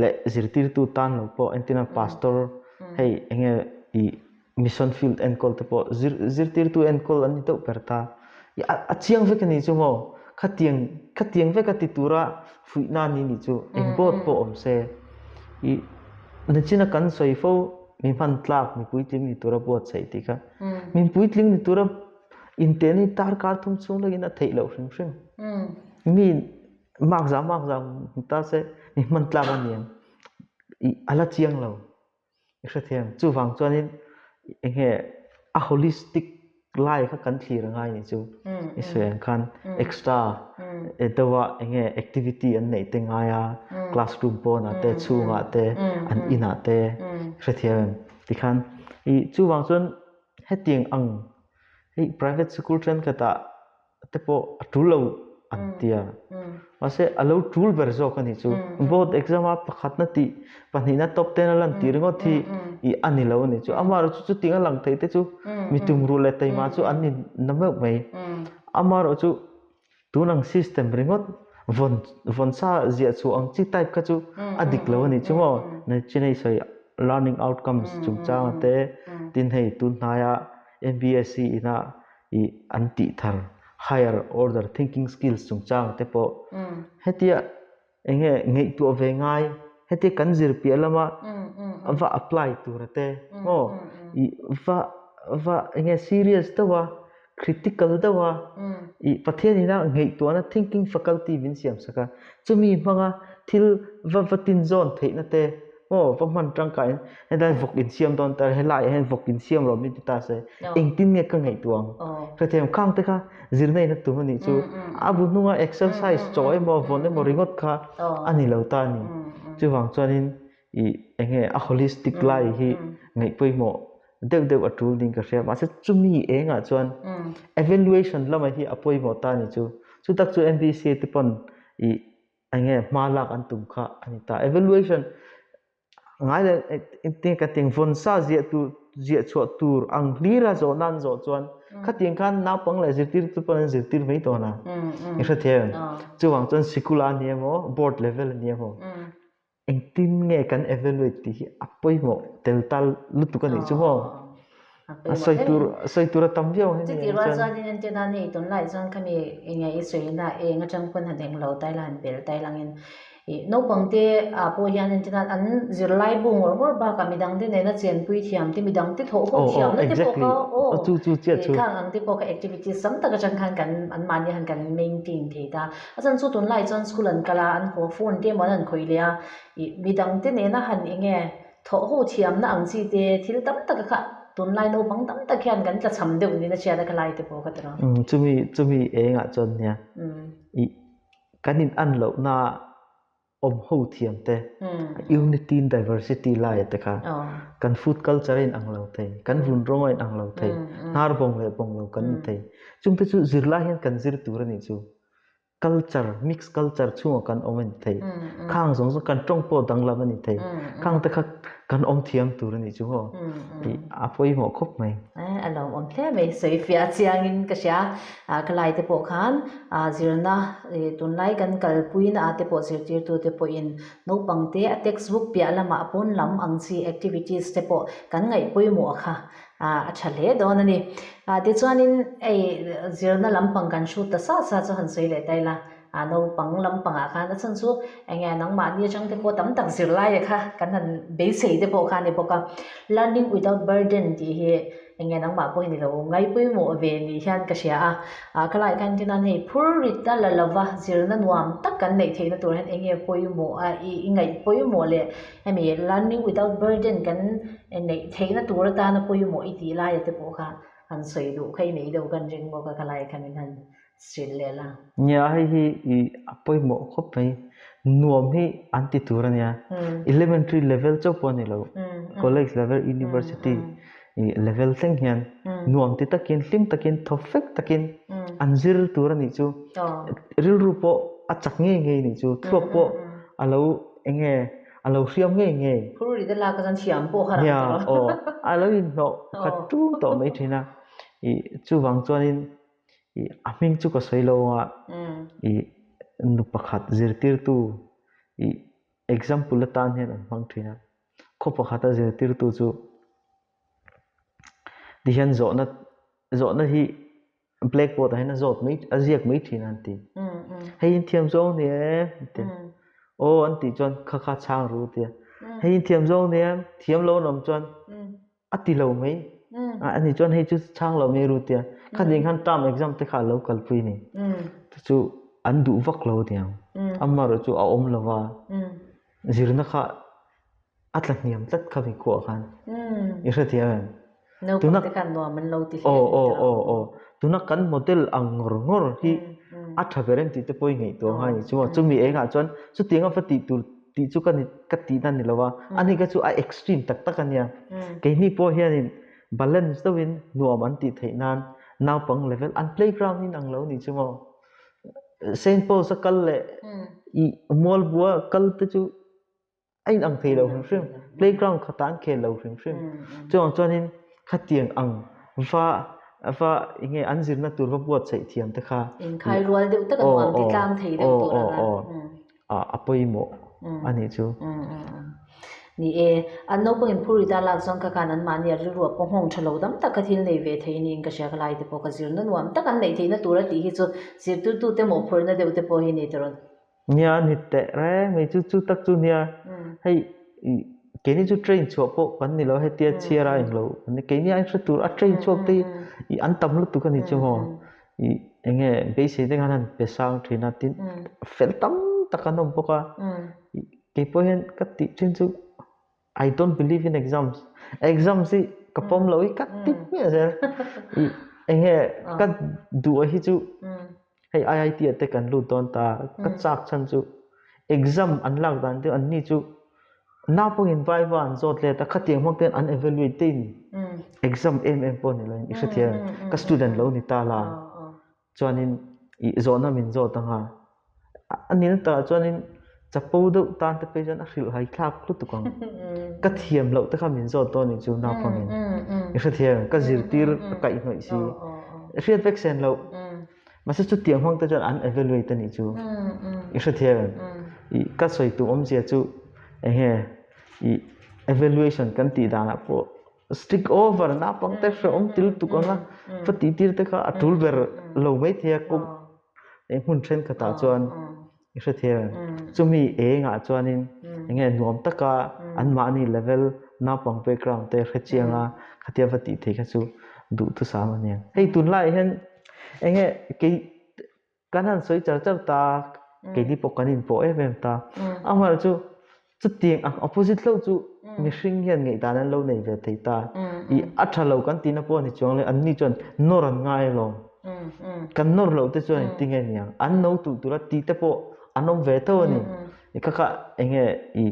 leh zirtirtu tan lo pawh entirna pastor hei enge i mission field enkawl te pawh zir zirtirtu enkawl an ni deuh ber ta. I a chiang vek a ni chu maw? Khatiang khatiang vek a ti tura fuihna ni nih chu eng board pawh awm se. I nichina kan sawi fo mi hman tlak mi puitling ni tura buatsaih tih kha. Mi puitling ni tura intehna hi darkar thum chhung lawkin a theih loh hrim hrim. Mi mark zah mark zah hmu ta se mi hman tlak a ni ang. I a la chiang lo. I hrethiam. Chuvang chuanin eng nge a holistic lai kha kan thlir a ngai nih chu. I sawi ang khan extra deuha eng nge activity an neih te ngai a, classroom pawnah te, chhungah te, an inah te hrethiam em? Tikhan i chuvang chuan hetiang ang hei private sikul thenkhatah te pawh a tul lo an ti a. Mahse a lo tul ber zawk a nih chu. Board exam a pakhatna tih pahnihna top ten a lan tih ringawt hi i a ni lo a nih chu. Amaherawhchu chuting a lang thei te chu mi tumruh leh taima chu an ni na meuh mai. Amaherawhchu tun ang system ringawt vawn vawn sa ziah chhuah ang chi type kha chu a dik lo a nih chu maw. Chinei sawi learning outcomes chungchanga te tin hei tun hnaia MBSC ina i an tih thar higher order thinking skills chungchang te pawh hetia enge ngaihtuah ve ngai hetia kan zir piah lama va apply tur te maw i va va enge serious deuh a critical deuh a i Pathian ina ngaihtuahna thinking faculty min siam sak a chumi hmanga thil va va tinzawn theihna te. Aw va hman tangkaiin helai vawk insiam dawn ta helaiah hian vawk insiam rawh min ti ta se engtin nge ka ngaihtuah ang hrethiam khang te kha zirna in a tum a nih chu a bu hnunga exercise chaw emaw vawn emaw ringawt kha a ni lo ta a ni chuvang chuanin ih eng nge a holistic lai hi ngaih pawimawh deuh deuh a tul ding ka hria mahse chumi engah chuan evaluation lamah hi a pawimawh ta a ni chu chutak chu M_B_C te pawn ih eng nge hma lak an tum kha a ni ta. Evaluation ngai leh engtin ka ti vawn sa ziah tur ziah chhuah tur ang hlir a zawh nan zawh chuan khatiang khan naupang leh zirtirtu pawn an zirtir mai dawn a i hrethiam em? Chuvang chuan sikul a ni emaw board level a ni emaw engtin nge kan evaluate tih hi a pawimawh tel tal lutuk a nih chu maw. A sawi tur a sawi tur a tam viau ang Chuti rual chuanin en tena nei tunlai chuan khami enge i sawina eng atang pawn han englo tai la han pel tai langin ih naupang te ah pawh hian en tena an zirlai bu ngawr ngawr bakah midang te nena chenpui thiam te midang te thawh ho thiam na te pawh kha aw ih khang ang te pawh kha activities tam tak atang khan kan an mahni han kan maintain thei ta a chhan chu tunlai chuan school an kal a an haw phone te emaw an han khawih leh a ih midang te nena han enge Thawh ho thiamna ang chi te thil tam tak a kha tunlai naupang tam tak hian kan tlachham deuh niin a hriat a ka lai te pawh ka ti lo. Chumi chumi engah chuan nia ih kan in an lohna awm ho thiam te unity in diversity laia te kha kan food culture a in ang lo thei kan vun rawng a in ang lo thei hnar bawng leh bawng lo kan ni thei chungte chu zirlai hian kan zir tur a nih chu. Culture, mix culture chhungah kan awm a ni thei. Khang zawng zawng kan tawng pawh danglam a ni thei. Khang te kha kan awm thiam tur a nih chu haw. Tih a pawimawh khawp mai. A lo awm hle mai. Sawi fiah chiangin ka hria. Ka lai te pawh khan zirna tunlai kan kalpuina ah te pawh zirtirtu te pawhin naupang te a textbook piah lamah pawn lam ang chi activities te pawh kan ngaih pawimawh kha a tha hle dawn a ni. Tichuanin hei zirna lampang kan hrut ta sa sa chu han sawi leh ta ila, naupang lampangah khan a chhan chu eng nge nangmahni atang te pawh tam tak zirlaia kha kan han beisei te pawh kha a ni bawk a. Learning without burden tih hi eng nge nangmah pawh hi ni lo ngaipawimawh ve ni hian ka hria a. Ka laiah khan engtin hei phur rit a la lova zirna nuam tak kan neih theihna tur hian eng nge pawimawh a i ngaihpawimawh leh Hemi learning without burden kan neih theihna tur atana pawimawh i tih laia te pawh kha han sawi duh kha i nei deuh kan ring bawk a, khalai khan in han hrilh leh la. Nia hei hi i a pawimawh khawp mai, nuam hi an ti tur a nia, elementary level chauh pawh a ni lo, college level, university level thleng hian nuam ti takin hlim takin thaw fek takin an zir tur a nih chu, rilru pawh a chak ngei ngei a nih chu, thluak pawh a lo eng nge a lo hriam ngei ngei. Phur ri te lak a chuan thiam pawh kha rang tawh lo. Nia aw a lo inhnawh khat ṭum tawh mai ṭhin a, ih chuvang chuanin ih a hming chu ka sawi lo a, ih nu pakhat zirtirtu ih example atan hian an hmang ṭhin a, khaw pakhata zirtirtu chu tihian zawhna zawhna hi blackboard ah hian a zawt mai a ziak mai thin a an ti hei in thiam zawng ni em an ti aw an tih chuan kha kha chhang ru a ti a hei in thiam zawng ni em thiam lo an awm chuan a ti lo mai a ni chuan hei chu chhang lo mai ru a ti a khatin khan term exam te kha a lo kalpui a ni chu chu an duh vak lo aniang amaherawhchu chu a awm lo va zirna kha a tla hniam tlat kha mi khuah khan i hrethiam em? Naupang te khan nuam an lo ti hle aw aw aw aw tuna kan model ang ngawr ngawr hi a tha ber em tih te pawh i ngaihtuah ngai ni chuan chumi engah chuan chutiang a va tih tur tih chu ka ni ka tihna ni lo a ani kha chu a extreme tak tak ania keini pawh hianin balance deuhin nuam an tih theih nan naupang level an playground in ang lo ni chu maw Saint Paul's a kal leh i mualbua kal te chu a in ang thei lo hrim hrim playground khatah an khel lo hrim hrim chuvang chuanin khatiang ang va va enge an zirna tur va buatsaih thiam te kha inkhai rual deuh tak a nuam ti tlang thei deuh tur anga a pawimawh a nih chu ni e an naupang in phur ri ta lak chuan ka khan an mahni a rilru a pawh nghawng tha lo dam tak kha thil nei ve thei niin ka hria ka lai te pawh ka zirna nuam tak an neih theihna tur a tih hi chu zirtirtu te mawhphurhna deuh te pawh hi ni tirawn Nia ni teh reng mai chu chu tak chu nia hei keini chu train chhuah pawh kan ni lo hetia chhiar a englo keini a hre tur a train chhuak te hi an tam lutuk a ni chu maw ih eng nge beisei te khan an pe sang thin a tin fel tam tak an awm bawk a ih keipawh hian ka tih thin chu. I don't believe in exams. Exams hi ka pawm lo i ka ti hmiah zel. I enge ka duh a hi chu hei IIT ah te kan lut dawn ta ka chak chhan chu exam an lak dan te an ni chu naupangin vaiva an zawt let a khatiang hmang ten an evaluate te in exam em em pawh ni lo in i hrethiam ka student lo ni ta la chuanin ih zawhna min zawt anga a nil takah chuanin chapo deuh tan te phei chuan a hrilh hai thlak lutuk ang ka thiam loh te kha min zawt dawn anih chu naupangin i hrethiam ka zirtir a kaihhnawih si hriat vek sen loh mahse chutiang hmang te chuan an evaluate anih chu i hrethiam ih ka sawi tum awmzia chu eng nge ih evaluation kan tih danah pawh Strict over naupang te hrehawm til tuk anga va tih tir te kha a tul ber lo mai thei a kawng hmun thenkhatah chuan i hre thei a chumi engah chuanin enge nuam taka anmahni level naupang background te hre chiang a khatia va tih theih kha chu duhthusam a nia. Hei tunlaiah hian enge kei Kan han sawi char char ta, keini pawh kan inpawh em em ta. Amaherawhchu chutiang ang opposite hlauh chu mihring hian ngaihdan an lo nei ve thei ta. I a tha lo kan tihna pawh a ni chuang le, anni chuan nawr an ngai alawm. Kan nawr loh te chuan engtin nge ni ang? An no tulh tulh a tih te pawh an awm ve tho a ni. I kha kha enge i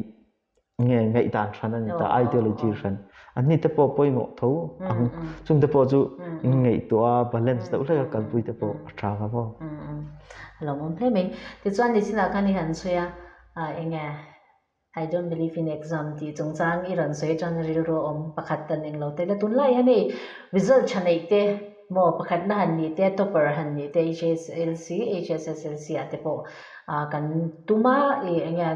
nge ngaihdan hran a ni ta, ideology hran. Anni te pawh pawimawh tho ang. Chung te pawh chu ngaihtuah a balance deuh hlek a kalpui te pawh a tha nga maw. A lo awm hle mai. Tichuan nichinah khan i han sawi a, enge I don't believe in exam tih chungchang i rawn sawi atang rilru a awm pakhat dan englo te la tunlai hian hei result tha neih te maw pakhatna han nih te topper han nih te HSLC, HSSLC ah te pawh kan tum a i enge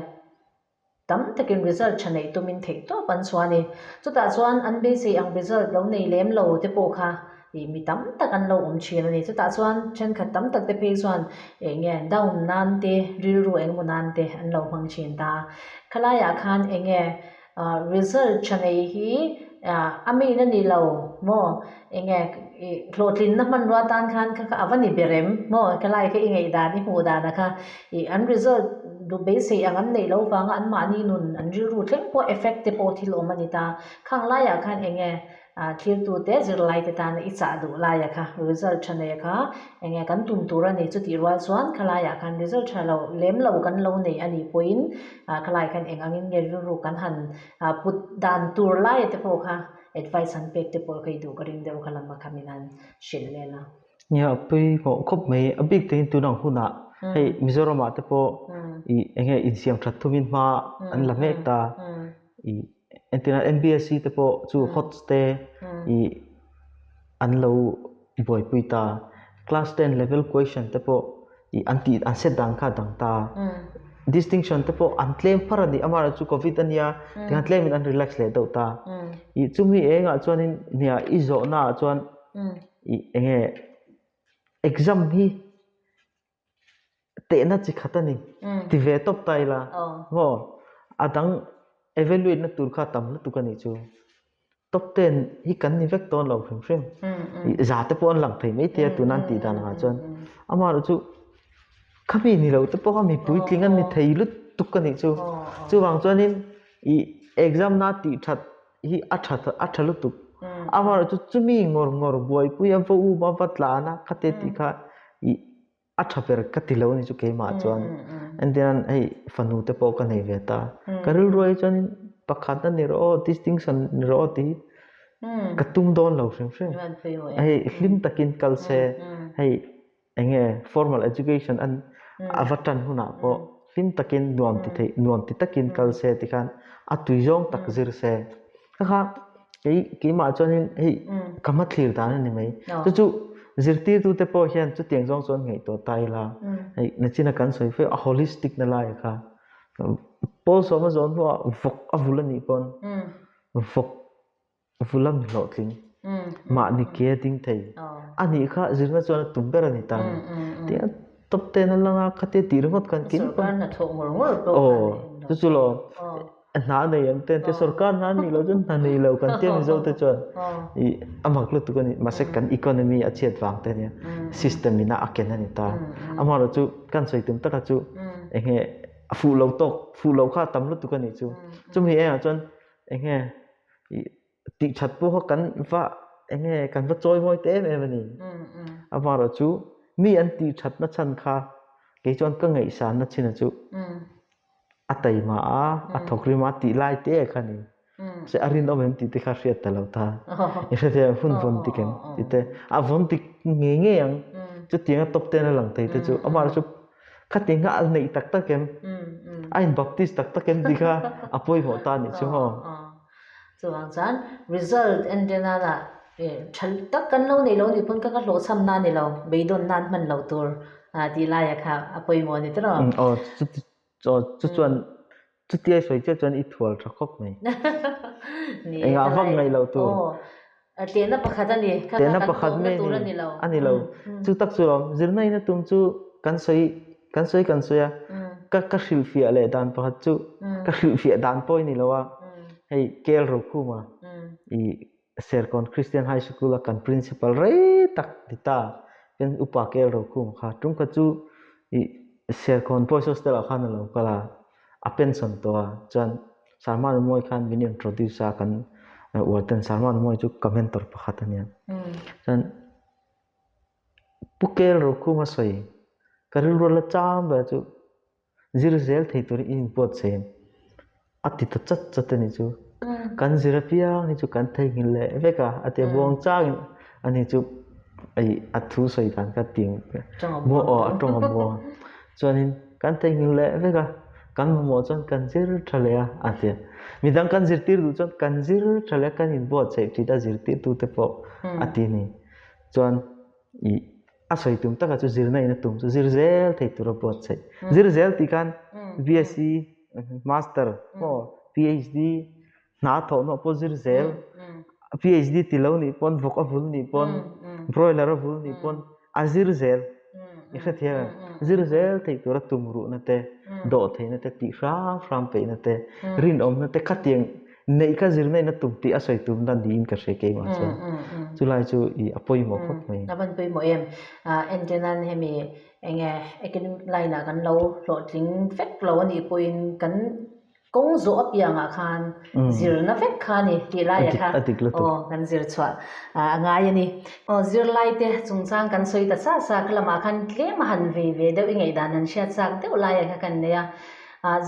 Tam takin result tha neih tumin theih tawp an chhuah a ni. Chutah chuan an beisei ang result lo nei lem lo te pawh kha ih mi tam tak an lo awm thin a ni. Chutah chuan thenkhat tam tak te phei chuan eng nge down nan te rilru eng emaw nan te an lo hmang thin ta. Khalaiah khan eng nge ah result tha nei hi ah a main a ni lo maw eng nge ih hlawhtlinna hmanrua tan khan kha kha a va ni ber em maw khalai kha i ngaihdan i hmuh dan a kha ih an result duh beisei ang an neih loh vanga an mahni nun an rilru thleng pawh effect te pawh thil awm a ni ta khang laiah khan eng nge ah thiltu te zirlai te tan i chah duh laia kha result tha nei kha eng nge kan tum tur a ni chutih rual chuan khalaiah khan result tha lo lem lo kan lo nei a nih pawhin ah khalai khan eng angin nge rilru kan han ah put dan tur laia te pawh kha advice an pek te pawh kha i duh ka ring deuh kha lam a kha min han hrilh vel a. Nia pawimawh khawp mai a bik takin tun ang hunah hei Mizoram ah te pawh ih eng nge insiam that thumin hma an la mek ta ih entirna MBSC te pawh chu hots te ih an lo buaipui ta class ten level question te pawh ih an tih an set dan kha a dang ta distinction te pawh an tlem phar a ni amaherawhchu covid ania tikhan tlemin an relax leh deuh ta ih chumi engah chuanin nia i zawhna ah chuan ih eng nge exam hi tehna chi khat a ni ti ve tawp ta ila maw a dang evaluate na tur kha tam lutuk a nih chu top ten hi kan ni vek dawn lo hrim hrim ih za te pawh an lang thei mai thei a tuna an tih dan angah chuan amaherawh chu khami ni lo te pawh kha mi puitling an ni thei lutuk a nih chu chuvang chuanin ih exam na tih that hi a tha a tha lutuk amaherawhchu chumi ngawr ngawr buaipui a va um a va tlan a khate tih kha ih a tha ber ka ti lo a ni chu keimah chuan entirnan hei fanu te pawh ka nei ve ta ka rilru ah hi chuan pakhat a ni rawh aw distinction ni rawh aw tih hi ka tum dawn lo hrim hrim hei hlim takin kal se hei eng nge formal education an a va tan hunah pawh hlim takin nuam ti theih nuam ti takin kal se tikhan a tui zawng tak zir se kha kha kei keimah chuanin hei ka hma thlir dan a ni mai chu chu zirtirtu te pawh hian chutiang zawng chuan ngaihtuah ta ila hei nachina kan sawi feuh a holistic na lai kha pawl sawma zawn hnuah vawk a vul a nih pawn vawk Vulam hlawhtling mahni ke a ding thei a nih kha zirna chuan a tum ber a ni ta ni. Tia top ten a lang a khatia tih ringawt khan kin Sorkar hna thawh ngawr ngawr pawh aw chu chu lo hna a nei ang te an tia sorkar hna a nih loh chuan hna nei lo kan tia Mizo te chuan ih a mak lutuk a ni mahse kan economy a chhiat vang te ania system in a a ken a ni ta amaherawhchu kan sawi tum taka chu eng nge a fuh lo tawk fuh lo kha a tam lutuk a nih chu chumi engah chuan. enge i tih that pawh kha kan va enge kan va chawi mawi ta em em a ni. Amaherawhchu mi an tih that na chhan kha kei chuan ka ngaihsan na chin a chu a taima a, a thawk rim a tih lai te kha a ni. Se a rinawm em tih te kha hriat ta lo ta. I hre thei ang hun vawn tik em tih te a vawn tik ngei ngei ang chutiang a top ten a lang thei te chu amaherawhchu Khati nga a neih tak tak em? A in baptist tak tak em tih kha a pawimawh ta anih chu maw? Chuvang chuan result en te nana tha tak kan lo neih lo nih pawn ka ka hlawhchham na ni lo, beidawn nan hman loh tur tih laia kha a pawimawh a ni tawh. Aw chu chuan chutia i sawi chiah chuan i thual tha khawp mai. Engah vak ngaih loh tur. Tehna pakhat a ni. Tehna pakhat mai a ni. A ni lo. Chu tak chu lawm. Zirna in a tum chu kan sawi kan sawi kan sawi a. Ka ka hrilhfiah leh dan pakhat chu ka hrilhfiah dan pawh i ni lo a. Hei Kel Rokhuma i Serkawn Christian High School a kan principal rei tak ni ta. Kan upa Kel Rokhuma kha tum kha chu i Serkawn Boys Hostel ah khan a lo kal a. A pension tawh a. Chuan Salman Umawi khan min introduce a kan uar ten Salman Umawi chu ka mentor pakhat a nia. Chuan Pu Kel Rokhuma sawi ka rilru la chang ber chu zir zel thei turin in inbuatsaih em a ti ta chat chat a nih chu. Kan zir apiang hi chu kan theihnghilh leh vek a a ti a buang changin ani chu a thu sawi dan kha ti aw a tawng a buang Chuanin kan theihnghilh leh vek a, kan mamawh chuan kan zir tha leh a, a ti a. Midang kan zirtir duh chuan kan zir tha leh a, kan inbuatsaih thin a zirtirtute pawh a ti a ni. Chuan ih a sawi tum takah chu zirna in a tum chu zir zel thei tur a buatsaih. Zir zel tih khan BSc, Master maw PhD hna thawhna pawh zir zel, PhD ti lo nih pawn vawk a vul nih pawn broiler a vul nih pawn a zir zel i hrethiam em? Zir zel theih tura tum ruhna te, dawh theihna te, tih hram hram peihna te, rinawmna te khatiang neih kha zirna in a tum tih a sawi tum dan niin ka hre keimah chuan. Chulai chu i a pawimawh khawp mai. A van pawimawh em? Entirnan hemi enge academic line ah kan lo hlawhtling vek lo anih pawhin kan Kawng zawh apiangah khan zirna vek kha a ni tih laiah kha aw kan zir chhuah a ngai a ni. Aw zirlaite chungchang kan sawi ta sa sa kha lamah khan tlem a han vei ve deuh i ngaihdan han hriat chak deuh laiah kha kan nei a.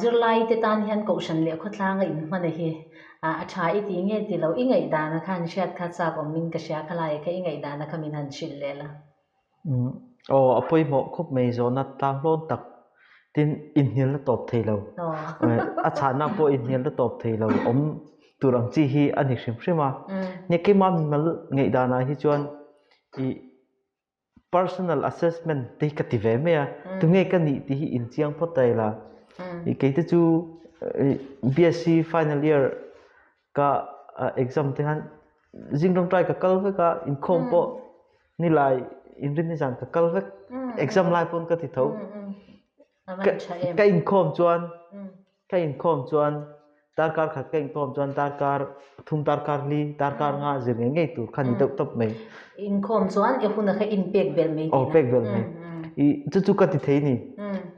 Zirlaite tan hian kohhran leh khawtlanga inhman a hi a tha i ti nge ti lo i ngaihdan a kha han hriat kha chak awmin ka hria kha laiah kha i ngaihdan a kha min han hrilh leh la. Aw a pawimawh khawp mai zawhna tlang hlawn tak tin inhnialna tawp thei lo a chhahna pawh inhnialna tawp thei lo awm tur ang chi hi a ni hrim hrim a ni keimah mimal ngaihdanah hi chuan ih personal assessment te hi ka ti ve mai a tunge ka nih tih hi inchiang phawt ta ila ih kei te chu BSc final year ka exam te khan zing rawngtai ka kal vek a inkhawm pawh nilai inrin ni zan ka kal vek exam lai pawn ka ti tho ka inkhawm chuan ka inkhawm chuan darkar khat ka inkhawm chuan darkar thum darkar li darkar nga zir ngei ngei tur kha ni deuh tawp mai inkhawm chuan i huna kha in pek bel mai aw pek bel mai i chu chu ka ti thei ni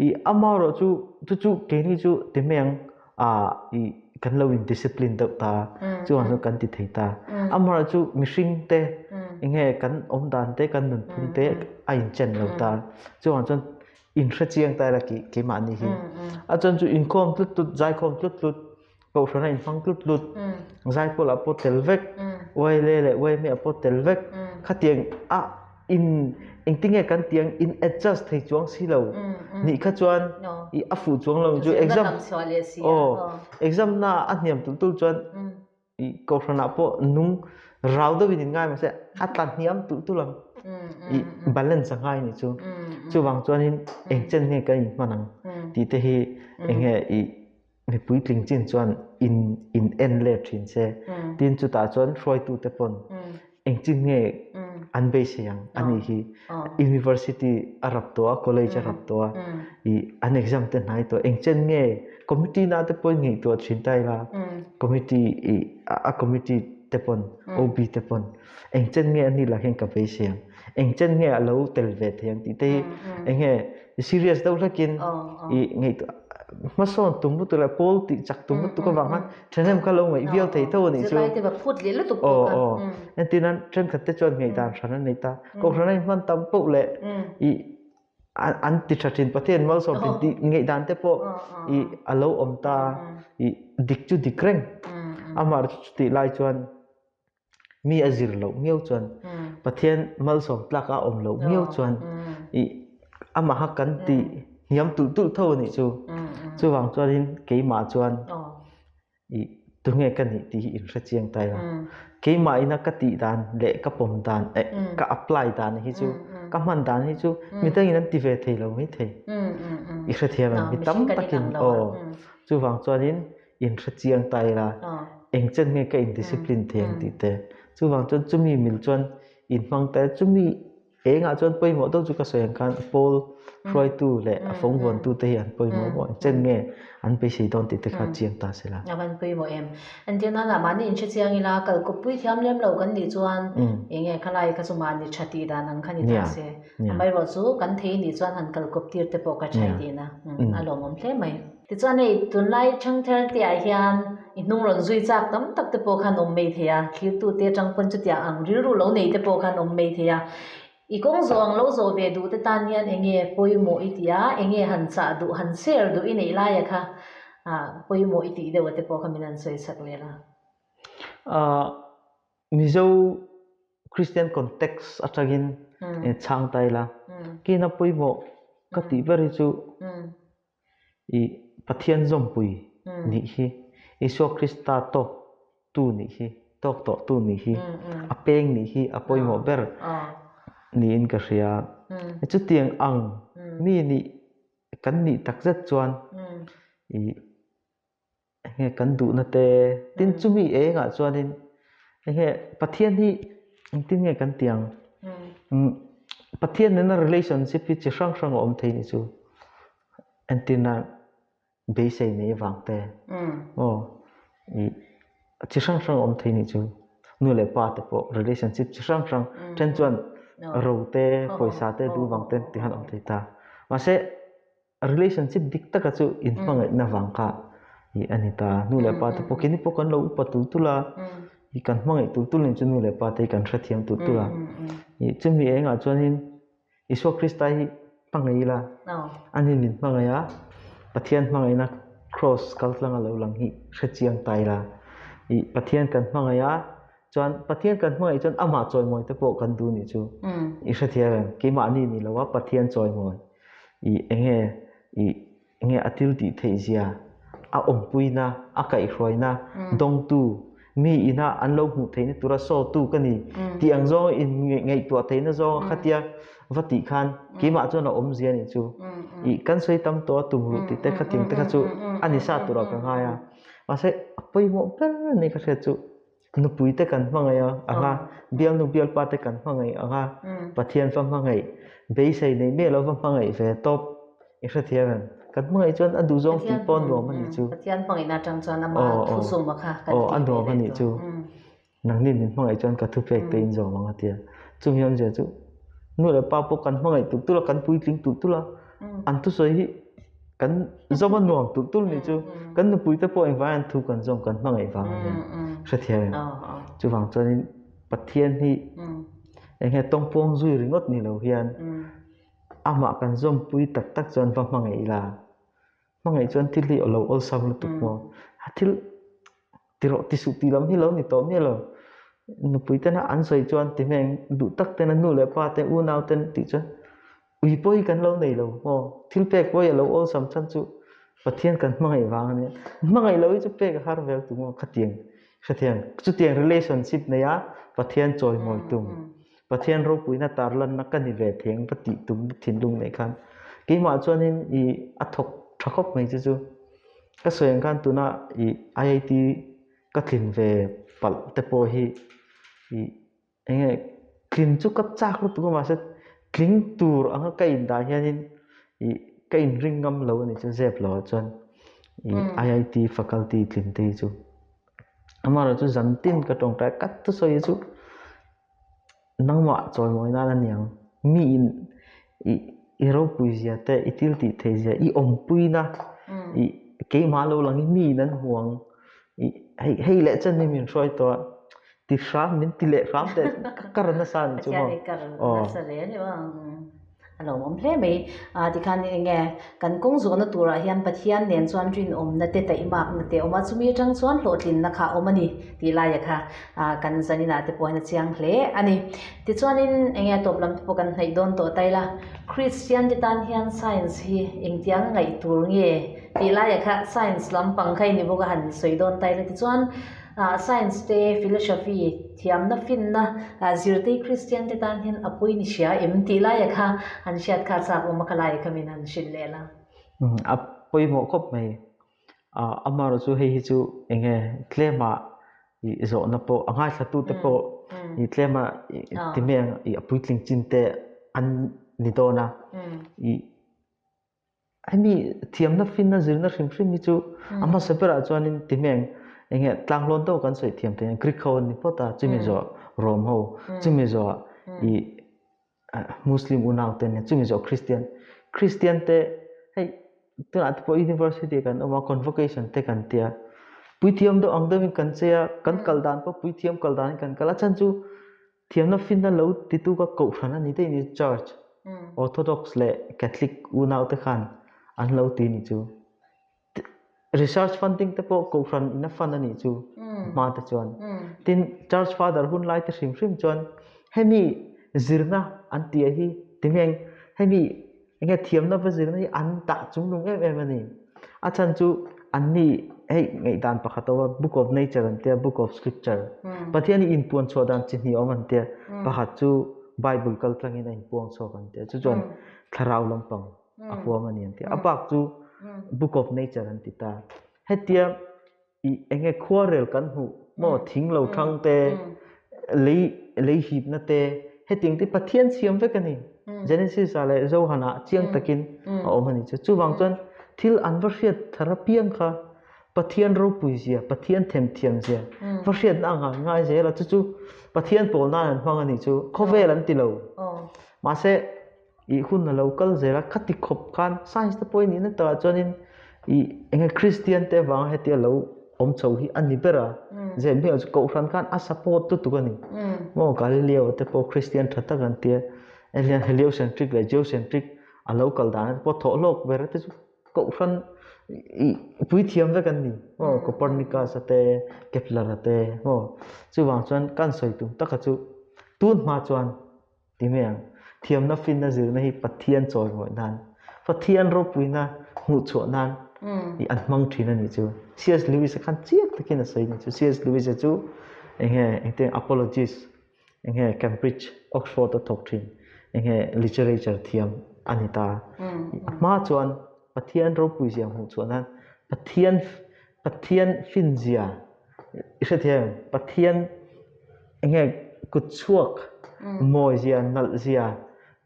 i amaherawh chu chu chu keini chu ti mai ang ah i kan lo in discipline deuh ta chuan chu kan ti thei ta amaherawh chu mihring te enge kan awm dan te kan nun phung te a in chen lo ta chuan chuan in hre chiang ta ila ki keimahni hi a chuan chu inkhawm tlut tlut zaikhawm tlut tlut kohhran a inhmang tlut tlut zaipawl ah pawh tel vek uaile leh uaime ah pawh tel vek khatiang a in engtinge kan tih ang in adjust thei chuang si lo nih kha chuan i a fuh chuang lo chu exam aw exam na a hniam tul tul chuan i kohhran ah pawh nung rau deuh in in ngai mahse a tla hniam tul tul ang i balance a ngai ni chu chuvang chuanin eng chen nge kan in hman ang tih te hi enge i mi puitling chin chuan in in en let thin se tin chutah chuan hruaitu te pawn eng chin nge an beisei ang ani hi university a rap tawh a college a rap tawh a i an exam te hnai tawh eng chen nge committee na te pawhin ngaihtuah thin ta ila committee i a committee te pawn OB te pawn eng chen nge ani lah hian ka beisei ang eng chen nge a lo tel ve thei ang tih te hi eng nge serious deuh hlekin i ngaihtuah. Hmasawn tum lutuk leh pawl tih chak tum lutuk avang khan thahnem kha lo ngaih viau thei tho a nih chu. Zirlai te va phut leh lutuk pawh kha. Aw aw. Entir nan thenkhat te chuan ngaihdan hran an nei ta. Kohhran a inhman tam poh leh ih an ti tha thin Pathian malsawm thin tih ngaihdan te pawh ih a lo awm ta. Ih dik chu dik reng. Amaherawhchu chutih lai chuan mi a zir loh miau chuan Pathian malsawm tlak a awm loh miau chuan ih amaha kan tih hniam tulh tulh tho a nih chu. Chuvang chuanin keimah chuan ih tunge ka nih tih hi inhre chiang ta ila. Keimah ina ka tih dan leh ka pawm dan eh ka apply dan hi chu ka hman dan hi chu midangin an ti ve thei lo maithei. I hrethiam em? Mi tam takin aw chuvang chuanin inhre chiang ta ila eng chen nge ka in discipline thei ang tih te chuvang chuan chumi mil chuan in hmang ta chumi engah chuan pawimawh deuh chu ka sawi ang khan pawl hruaitu leh a fawng vuantu te hi an pawimawh maw eng chen nge an beisei dawn tih te kha chiang ta se la. A van pawimawh em. Entir nana mahni inhre chiang ila kalkawppui thiam lem lo kan nih chuan eng nge khalai kha chu mahni tha tih dan ang kha ni ta se. Amaherawhchu kan thei nih chuan han kalkawp tir te pawh ka thai tihna a lawmawm hle mai. Tichuan hei tunlai thangthar te ah hian i hnung rawn zui chak tam tak te pawh khan awm mai thei a, thirtute atang pawn chutiang ang rilru lo nei te pawh khan awm mai thei a. I kawng zawh ang lo zawh ve duh te tan hian eng nge pawimawh i tih a, eng nge han chah duh, han share duh i neih laia kha ah pawimawh i tih deuh a te pawh kha min han sawi chak leh la. Ah Mizo Christian context atangin chhang ta ila, kina pawimawh ka tih ber hi chu I Pathian zawmpui nih hi, Isua Krista tawk tu nih hi, tawk tawh tu nih hi, a peng nih hi a pawimawh ber niin ka hria. Chutiang ang mi nih kan nih takzet chuan i enge kan duhna te tin chumi engah chuanin enge Pathian hi engtin nge kan tih ang Pathian nena relationship hi chi hrang hrang a awm thei ni chu entirna beisei nei avang te aw ih chi hrang hrang a awm thei ni chu nu leh pa te pawh relationship chi hrang hrang then chuan ro te pawisa te duh vang te ti khan a awm thei ta mahse Relationship dik taka chu inhmangaihna vang kha ih a ni ta. Nu leh pa te pawh keini pawh kan lo upa tul tul a, ih kan hmangaih tul tul nen chu nu leh pa te hi kan hrethiam tul tul a. Ih chumi engah chuanin Isua Krista hi hmangaih ila, ani min hmangaih a, Pathian hmangaihna cross kal tlanga lo lang hi hrechiang ta ila. Ih Pathian kan hmangaih a, Chuan Pathian kan hmangaih chuan amah chawimawi te pawh kan duh nih chu i hrethiam em? Keimahni ni lo a Pathian chawimawi i enge i enge a thil tih theih zia a awmpuina a kaihhruaina dawngtu mi ina an lo hmuh theihna tura sawtu ka ni tih ang zawng in ngaihtuah theihna zawng a khatia va tih khan keimah chuan a awmzia nih chu i kan sawi tam tawh a tum ruh tih te khatiang te kha chu a ni sa turah ka ngai a mahse a pawimawh ber ni ka hriat chu Nupui te kan hmangaih a ang a, bialnu bialpa te kan hmangaih ang a, Pathian va hmangaih, beisei nei miah lo va hmangaih ve tawp i hrethiam em? Kan hmangaih chuan a duhzawng tih pawh a nuam a nih chu. Pathian hmangaihna atang chuan ama thu zawm a kha kan tih ve leh a nih chu. Nangni min hmangaih chuan ka thupek te in zawm ang a tia. Chumi awmzia chu nu leh pa pawh kan hmangaih tulh tulh a, kan puitling tulh tulh a, an thusawi hi kan zawm a nuam tulh tulh nih chu kan nupui te pawh engvang hian thu kan zawm kan hmangaih vang a nia hrethiam em chuvang chuanin Pathian hi eng nge tawngpawng zui ringawt ni lo hian amah kan zawmpui tak tak chuan va hmangaih ila hmangaih chuan thil hi a lo awlsam lutuk maw a thil tirawh ti suh tih lam hi lo ni tawh miah lo nupui tena an sawi chuan ti hmeng duh tak tena nu leh pa te unau ten tih chuan ui pawh hi kan lo nei lo maw thil pek pawh hi a lo awlsam chhan chu Pathian kan hmangaih vang a nia hmangaih loh hi chu pek a har vel tu maw khatiang hrethiang chutiang relationship nei a Pathian chawimawi tum Pathian ropuina tarlanna ka ni ve theng va tih tum thinlung nei khan keimah chuanin ih a thawk tha khawp mai chu chu. Ka sawi ang khan tuna ih IIT ka tlin ve palh te pawh hi ih eng nge tlin chu ka chak lutuk a mahse tling tur anga ka indah hianin ih ka inring ngam lo a nih chu zep lo ah chuan ih IIT faculty tlin te hi chu amaherawhchu zan tin ka tawngtai ka thusawi chu Nangmah chawimawi nan a niang. Mi in i ropui zia te, i thil tih theih zia, i awmpuina I keimah lo lang in mi in an hmu ang. I hei hei leh chen hi min hruai tawh a, ti hram min ti leh hram teh ka kar nasa a ni chu maw. Pathian hi kar nasa hle a ni maw. A lo awm hle mai. Ah tikhan eng nge kan kawng zawhna turah hian Pathian nen chuan rinawmna te taihmakna te a awm a, chumi atang chuan hlawhtlinna kha a awm a ni tih laia kha ah kan zaninah te pawh hian a chiang hle a ni. Tichuanin eng nge tawp lam te pawh kan hnaih dawn tawh ta ila, Kristian te tan hian science hi engtiang ngaih tur nge tih laia kha science lampang kha i ni bawk a han sawi dawn ta ila tichuan Ah science te, philosophy, thiamna finna, ah zirtei Kristian te tan hian a pawi ni hria em tih laia kha han hriat kha chak awm a kha laia kha min han hrilh leh la. Umm a pawimawh khawp mai. Ah amaherawh chu hei hi chu eng nge tlema ih zawhna pawh a ngaithla te pawh ih tlema ih ti mai ang ih a puitling chin te an ni dawn a ih Hemi thiamna finna zirna hrim hrim hi chu a hmasa berah chuanin ti hmeng eng nge tlanglawn deuh kan sawi thiam thei ang Greek ho an ni phawt a chumi zawh Rome ho chumi zawh ih Muslim unau te nia chumi zawh Christian Christian te hei tunah te pawh university kan awm a convocation te kan tia puithiam deuh ang deuhin kan chei a kan kal dan pawh puithiam kal danin kan kal a chhan chu Thiamna finna lo titu ka kohhran a ni daih ni Church, Orthodox leh Catholic unaute khan an lo ti ni chu. Research funding te pawh kohhran in a fund a nih chu hma te chuan. Tin, Church Father hun lai te hrim hrim chuan hemi zirna an tih ah hi tinge hemi enge thiamna va zirna hi an dah chungnung em em a ni. A chhan chu anni hei ngaihdan pakhat a awm a, book of nature an tia, book of scripture. Pathian hi inpuan chhuah dan chi hnih a awm an tia, pakhat chu bible kal tlangin a inpuang chhuak an tia, chu chuan thlarau lampang a huam a ni an tia. A bak chu book of nature an ti ta. Hetia i enge khuarel kan hmuh maw thing lo thang te lei lei hipna te hetiang te Pathian siam vek a ni Genesis ah leh Johan ah chiang takin a awm a ni chu chuvang chuan thil an va hriat thar apiang kha Pathian ropui zia Pathian themthiam zia va hriatna ang ah ngai zel a chu chu Pathian pawl nan an hmang a ni chu khawvel an ti lo mahse I hun a lo kal zel a, khati khawp khan science te pawh i nihna takah chuanin i enge Christian te avanga hetia lo awm chho hi a ni ber a, zep hmiah chu Kohhran khan a support lutuk a ni. Maw Galileo te pawh Christian tha tak an tia, hei hian heliocentric leh geocentric a lo kal dan te pawh thawh hlawk ber te chu Kohhran i puithiam vek an ni. Maw Copernicus a te, Kepler a te maw chuvang chuan kan sawi tum taka chu tun hma chuan Ti mai ang. Thiamna finna zirna hi Pathian chawimawi nan, Pathian ropuina hmuhchhuah nan i an hmang thin a nih chu. CS Lewis a khan chiang takin a sawi a nih chu. CS Lewis a chu eng nge engtiang apologist eng nge Cambridge, Oxford a thawk thin eng nge literature thiam a ni ta. A hma chuan Pathian ropui zia hmuhchhuah nan Pathian Pathian finzia i hrethiam em? Pathian eng nge kut chhuak mawi zia nalh zia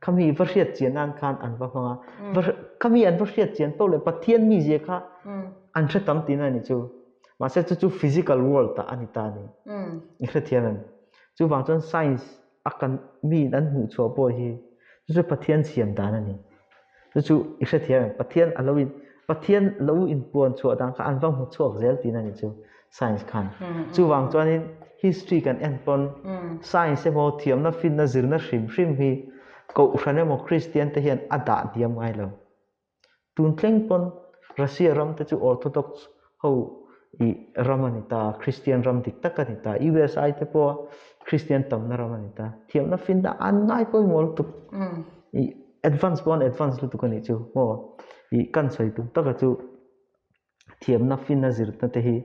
khami va hriat chian nan khan an va hmang a va khami an va hriat chian poh leh Pathian mi zia kha an hre tam tihna a ni chu mahse chu chu physical world ah a ni ta a ni i hrethiam em? Chuvang chuan science a kan mi in an hmuh chhuah pawh hi chu chu Pathian siam dan a ni. Chu chu i hrethiam em? Pathian a lo in Pathian lo inpuan chhuah dan kha an va hmu chhuak zel tihna ni chu science khan. Chuvang chuanin history kan en pawn science emaw thiamna finna zirna hrim hrim hi Kohhran emaw Kristian te hian a dah diam ngai lo. Tun thleng pawn Russia ram te chu Orthodox ho i ram a ni ta, Christian ram dik tak a ni ta, USA te pawh Christian tamna ram a ni ta. Thiamna finna an ngai pawimawh lutuk. I advance pawh an advance lutuk a nih chu maw. I kan sawi tum taka chu thiamna finna zirna te hi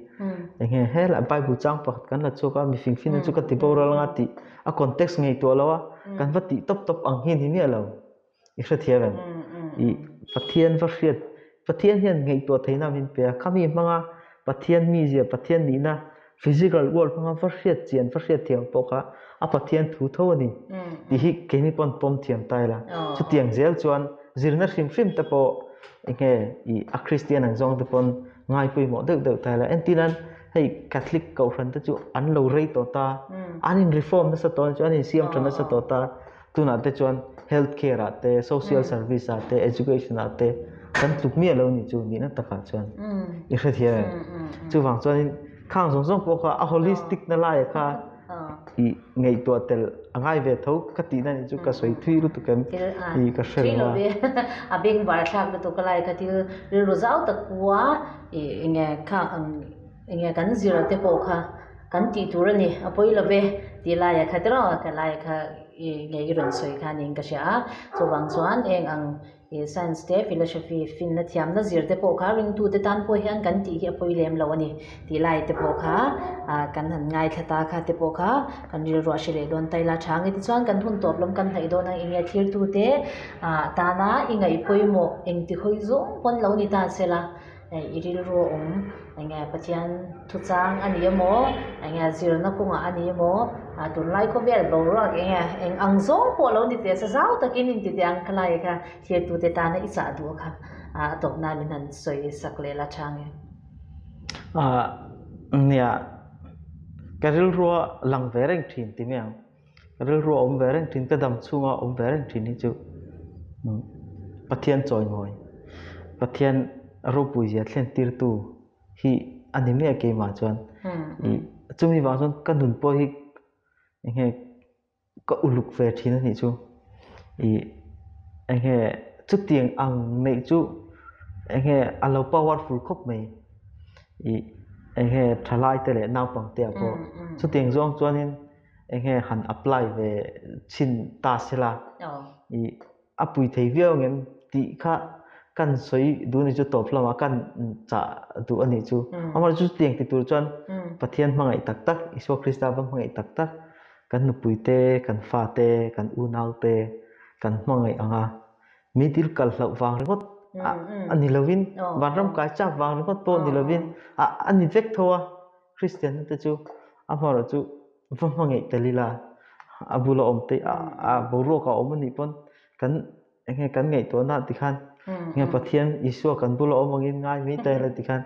eng nge helai bible chang pakhat kan la chhuak a mifing finna chu ka ti boral anga tih a context ngei tuah lo a kan va tih tawp tawp ang hi ni miah lo i hrethiam em i Pathian va hriat Pathian hian ngaihtuah theihna min pe a khami hmanga Pathian mizia Pathian nihna physical world hmanga va hriat chian va hriat thiam pawh kha a Pathian thu tho a ni tih hi keini pawn pawm thiam ta ila chutiang zel chuan zirna hrim hrim te pawh enge ih a Christian ang zawng te pawn ngai pawimawh deuh deuh ta ila entirnan hei Catholic kohhran te chu an lo rei tawh ta an in reform nasa tawh chu an in siam tha nasa tawh ta tunah te chuan health care ah te social service ah te education ah te. kan tluk miah lo ni chu nihna takah chuan i hrethiam em? Chuvang chuanin khang zawng zawng pawh kha a holistic na laiah kha i ngaihtuah tel a ngai ve tho ka tihna nih chu ka sawi thui lutuk em i ka hre lo a. A bengvar thlak lutuk a lai kha thil rilru zau tak pu a i enge kha ang enge kan zir te pawh kha kan tih tur a ni a pawi lo ve tih laiah kha tiraw ka laiah kha i nge i rawn sawi kha niin ka hria a chuvang chuan eng ang He science te, philosophy, finna thiamna zir te pawh kha ringtute tan pawh hian kan tih hi a pawi lem lo a ni tih lai te pawh kha ah kan han ngaithla ta kha te pawh kha kan rilru a hre leh dawn ta ila tha ang e. Tichuan kan hun tawp lam kan hnaih dawn ang enge thirtute ah tana i ngaih pawimawh engti hawi zawng pawn lo ni ta sela i rilru a awm enge Pathian thuchang a ni emaw enge zirna kawngah a ni emaw ah tunlai khawvel boruak enge eng ang zawng pawh lo ni teh se zau takin in ti teh ang khalai kha thirtute tana i chah duh kha ah a tawp nan in han sawi sak leh la tha ang e. Ah nia ka rilrua lang ve reng thin ti mai ang ka rilrua awm ve reng thin ka dam chhunga awm ve reng thin hi chu Pathian chawimawi Pathian ropui zia thlen tirtu hi a ni mai a keimah chuan ih chumi vang chuan ka nun pawh hi eng nge ka uluk ve thin a nih chu ih eng nge chutiang ang neih chu eng nge a lo powerful khawp mai ih eng nge thalai te leh naupang te ah pawh chutiang zawng chuanin eng nge han apply ve chhin ta sela ih a pui thei viau ang em tih kha kan sawi duh a nih chu tawp lamah kan chah duh a nih chu. Amaherawhchu chu chutiang ti tur chuan Pathian hmangaih tak tak, Isua Krista va hmangaih tak tak, kan nupui te, kan fa te, kan unau te kan hmangaih ang a, mi thil kal hlauh vang ringawt a ni lovin, vanram kai chak vang ringawt pawh ni lovin a ni vek tho a, Kristian te chu amaherawhchu Va hmangaih tel ila, a bula awm te a boruak a awm anih pawn kan eng nge kan ngaihtuahna ah tikhan eng nge Pathian Isua kan bula awm angin ngai mai ta ila tikhan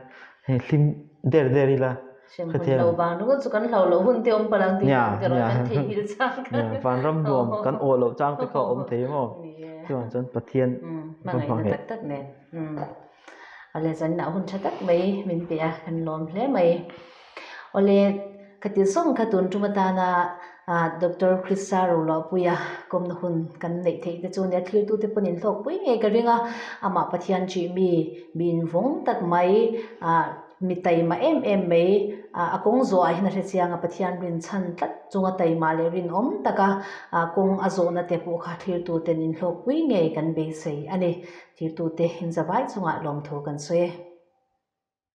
hei hlim der der ila Hremhmun lo vang ringawt chu kan hlau loh hun te awm palh ang tih kan ti rawh kan theihnghilh chang kha. Vanram nuam kan awh loh chang te kha a awm thei maw? Chuan chuan Pathian va hmangaihna tak tak nen. Awle zanah hun tha tak mai min pe a kan lawm hle mai. Awle ka ti zawng kha tun tum atana Doctor Krista Roluahpuia kawmna hun kan neih theih te chu nia thirtute pawn in hlawkpui ngei ka ring a, amah Pathian ṭih mi mi invawng tak mai mi taima em em mai a kawng zawh ah hian a hre chiang a Pathian rinchhan tlat chunga taima leh rinawm taka kawng a zawhna te pawh kha thirtuten in hlawkpui ngei kan beisei a ni. Thirtute in zavai chungah lawmthu kan sawi e.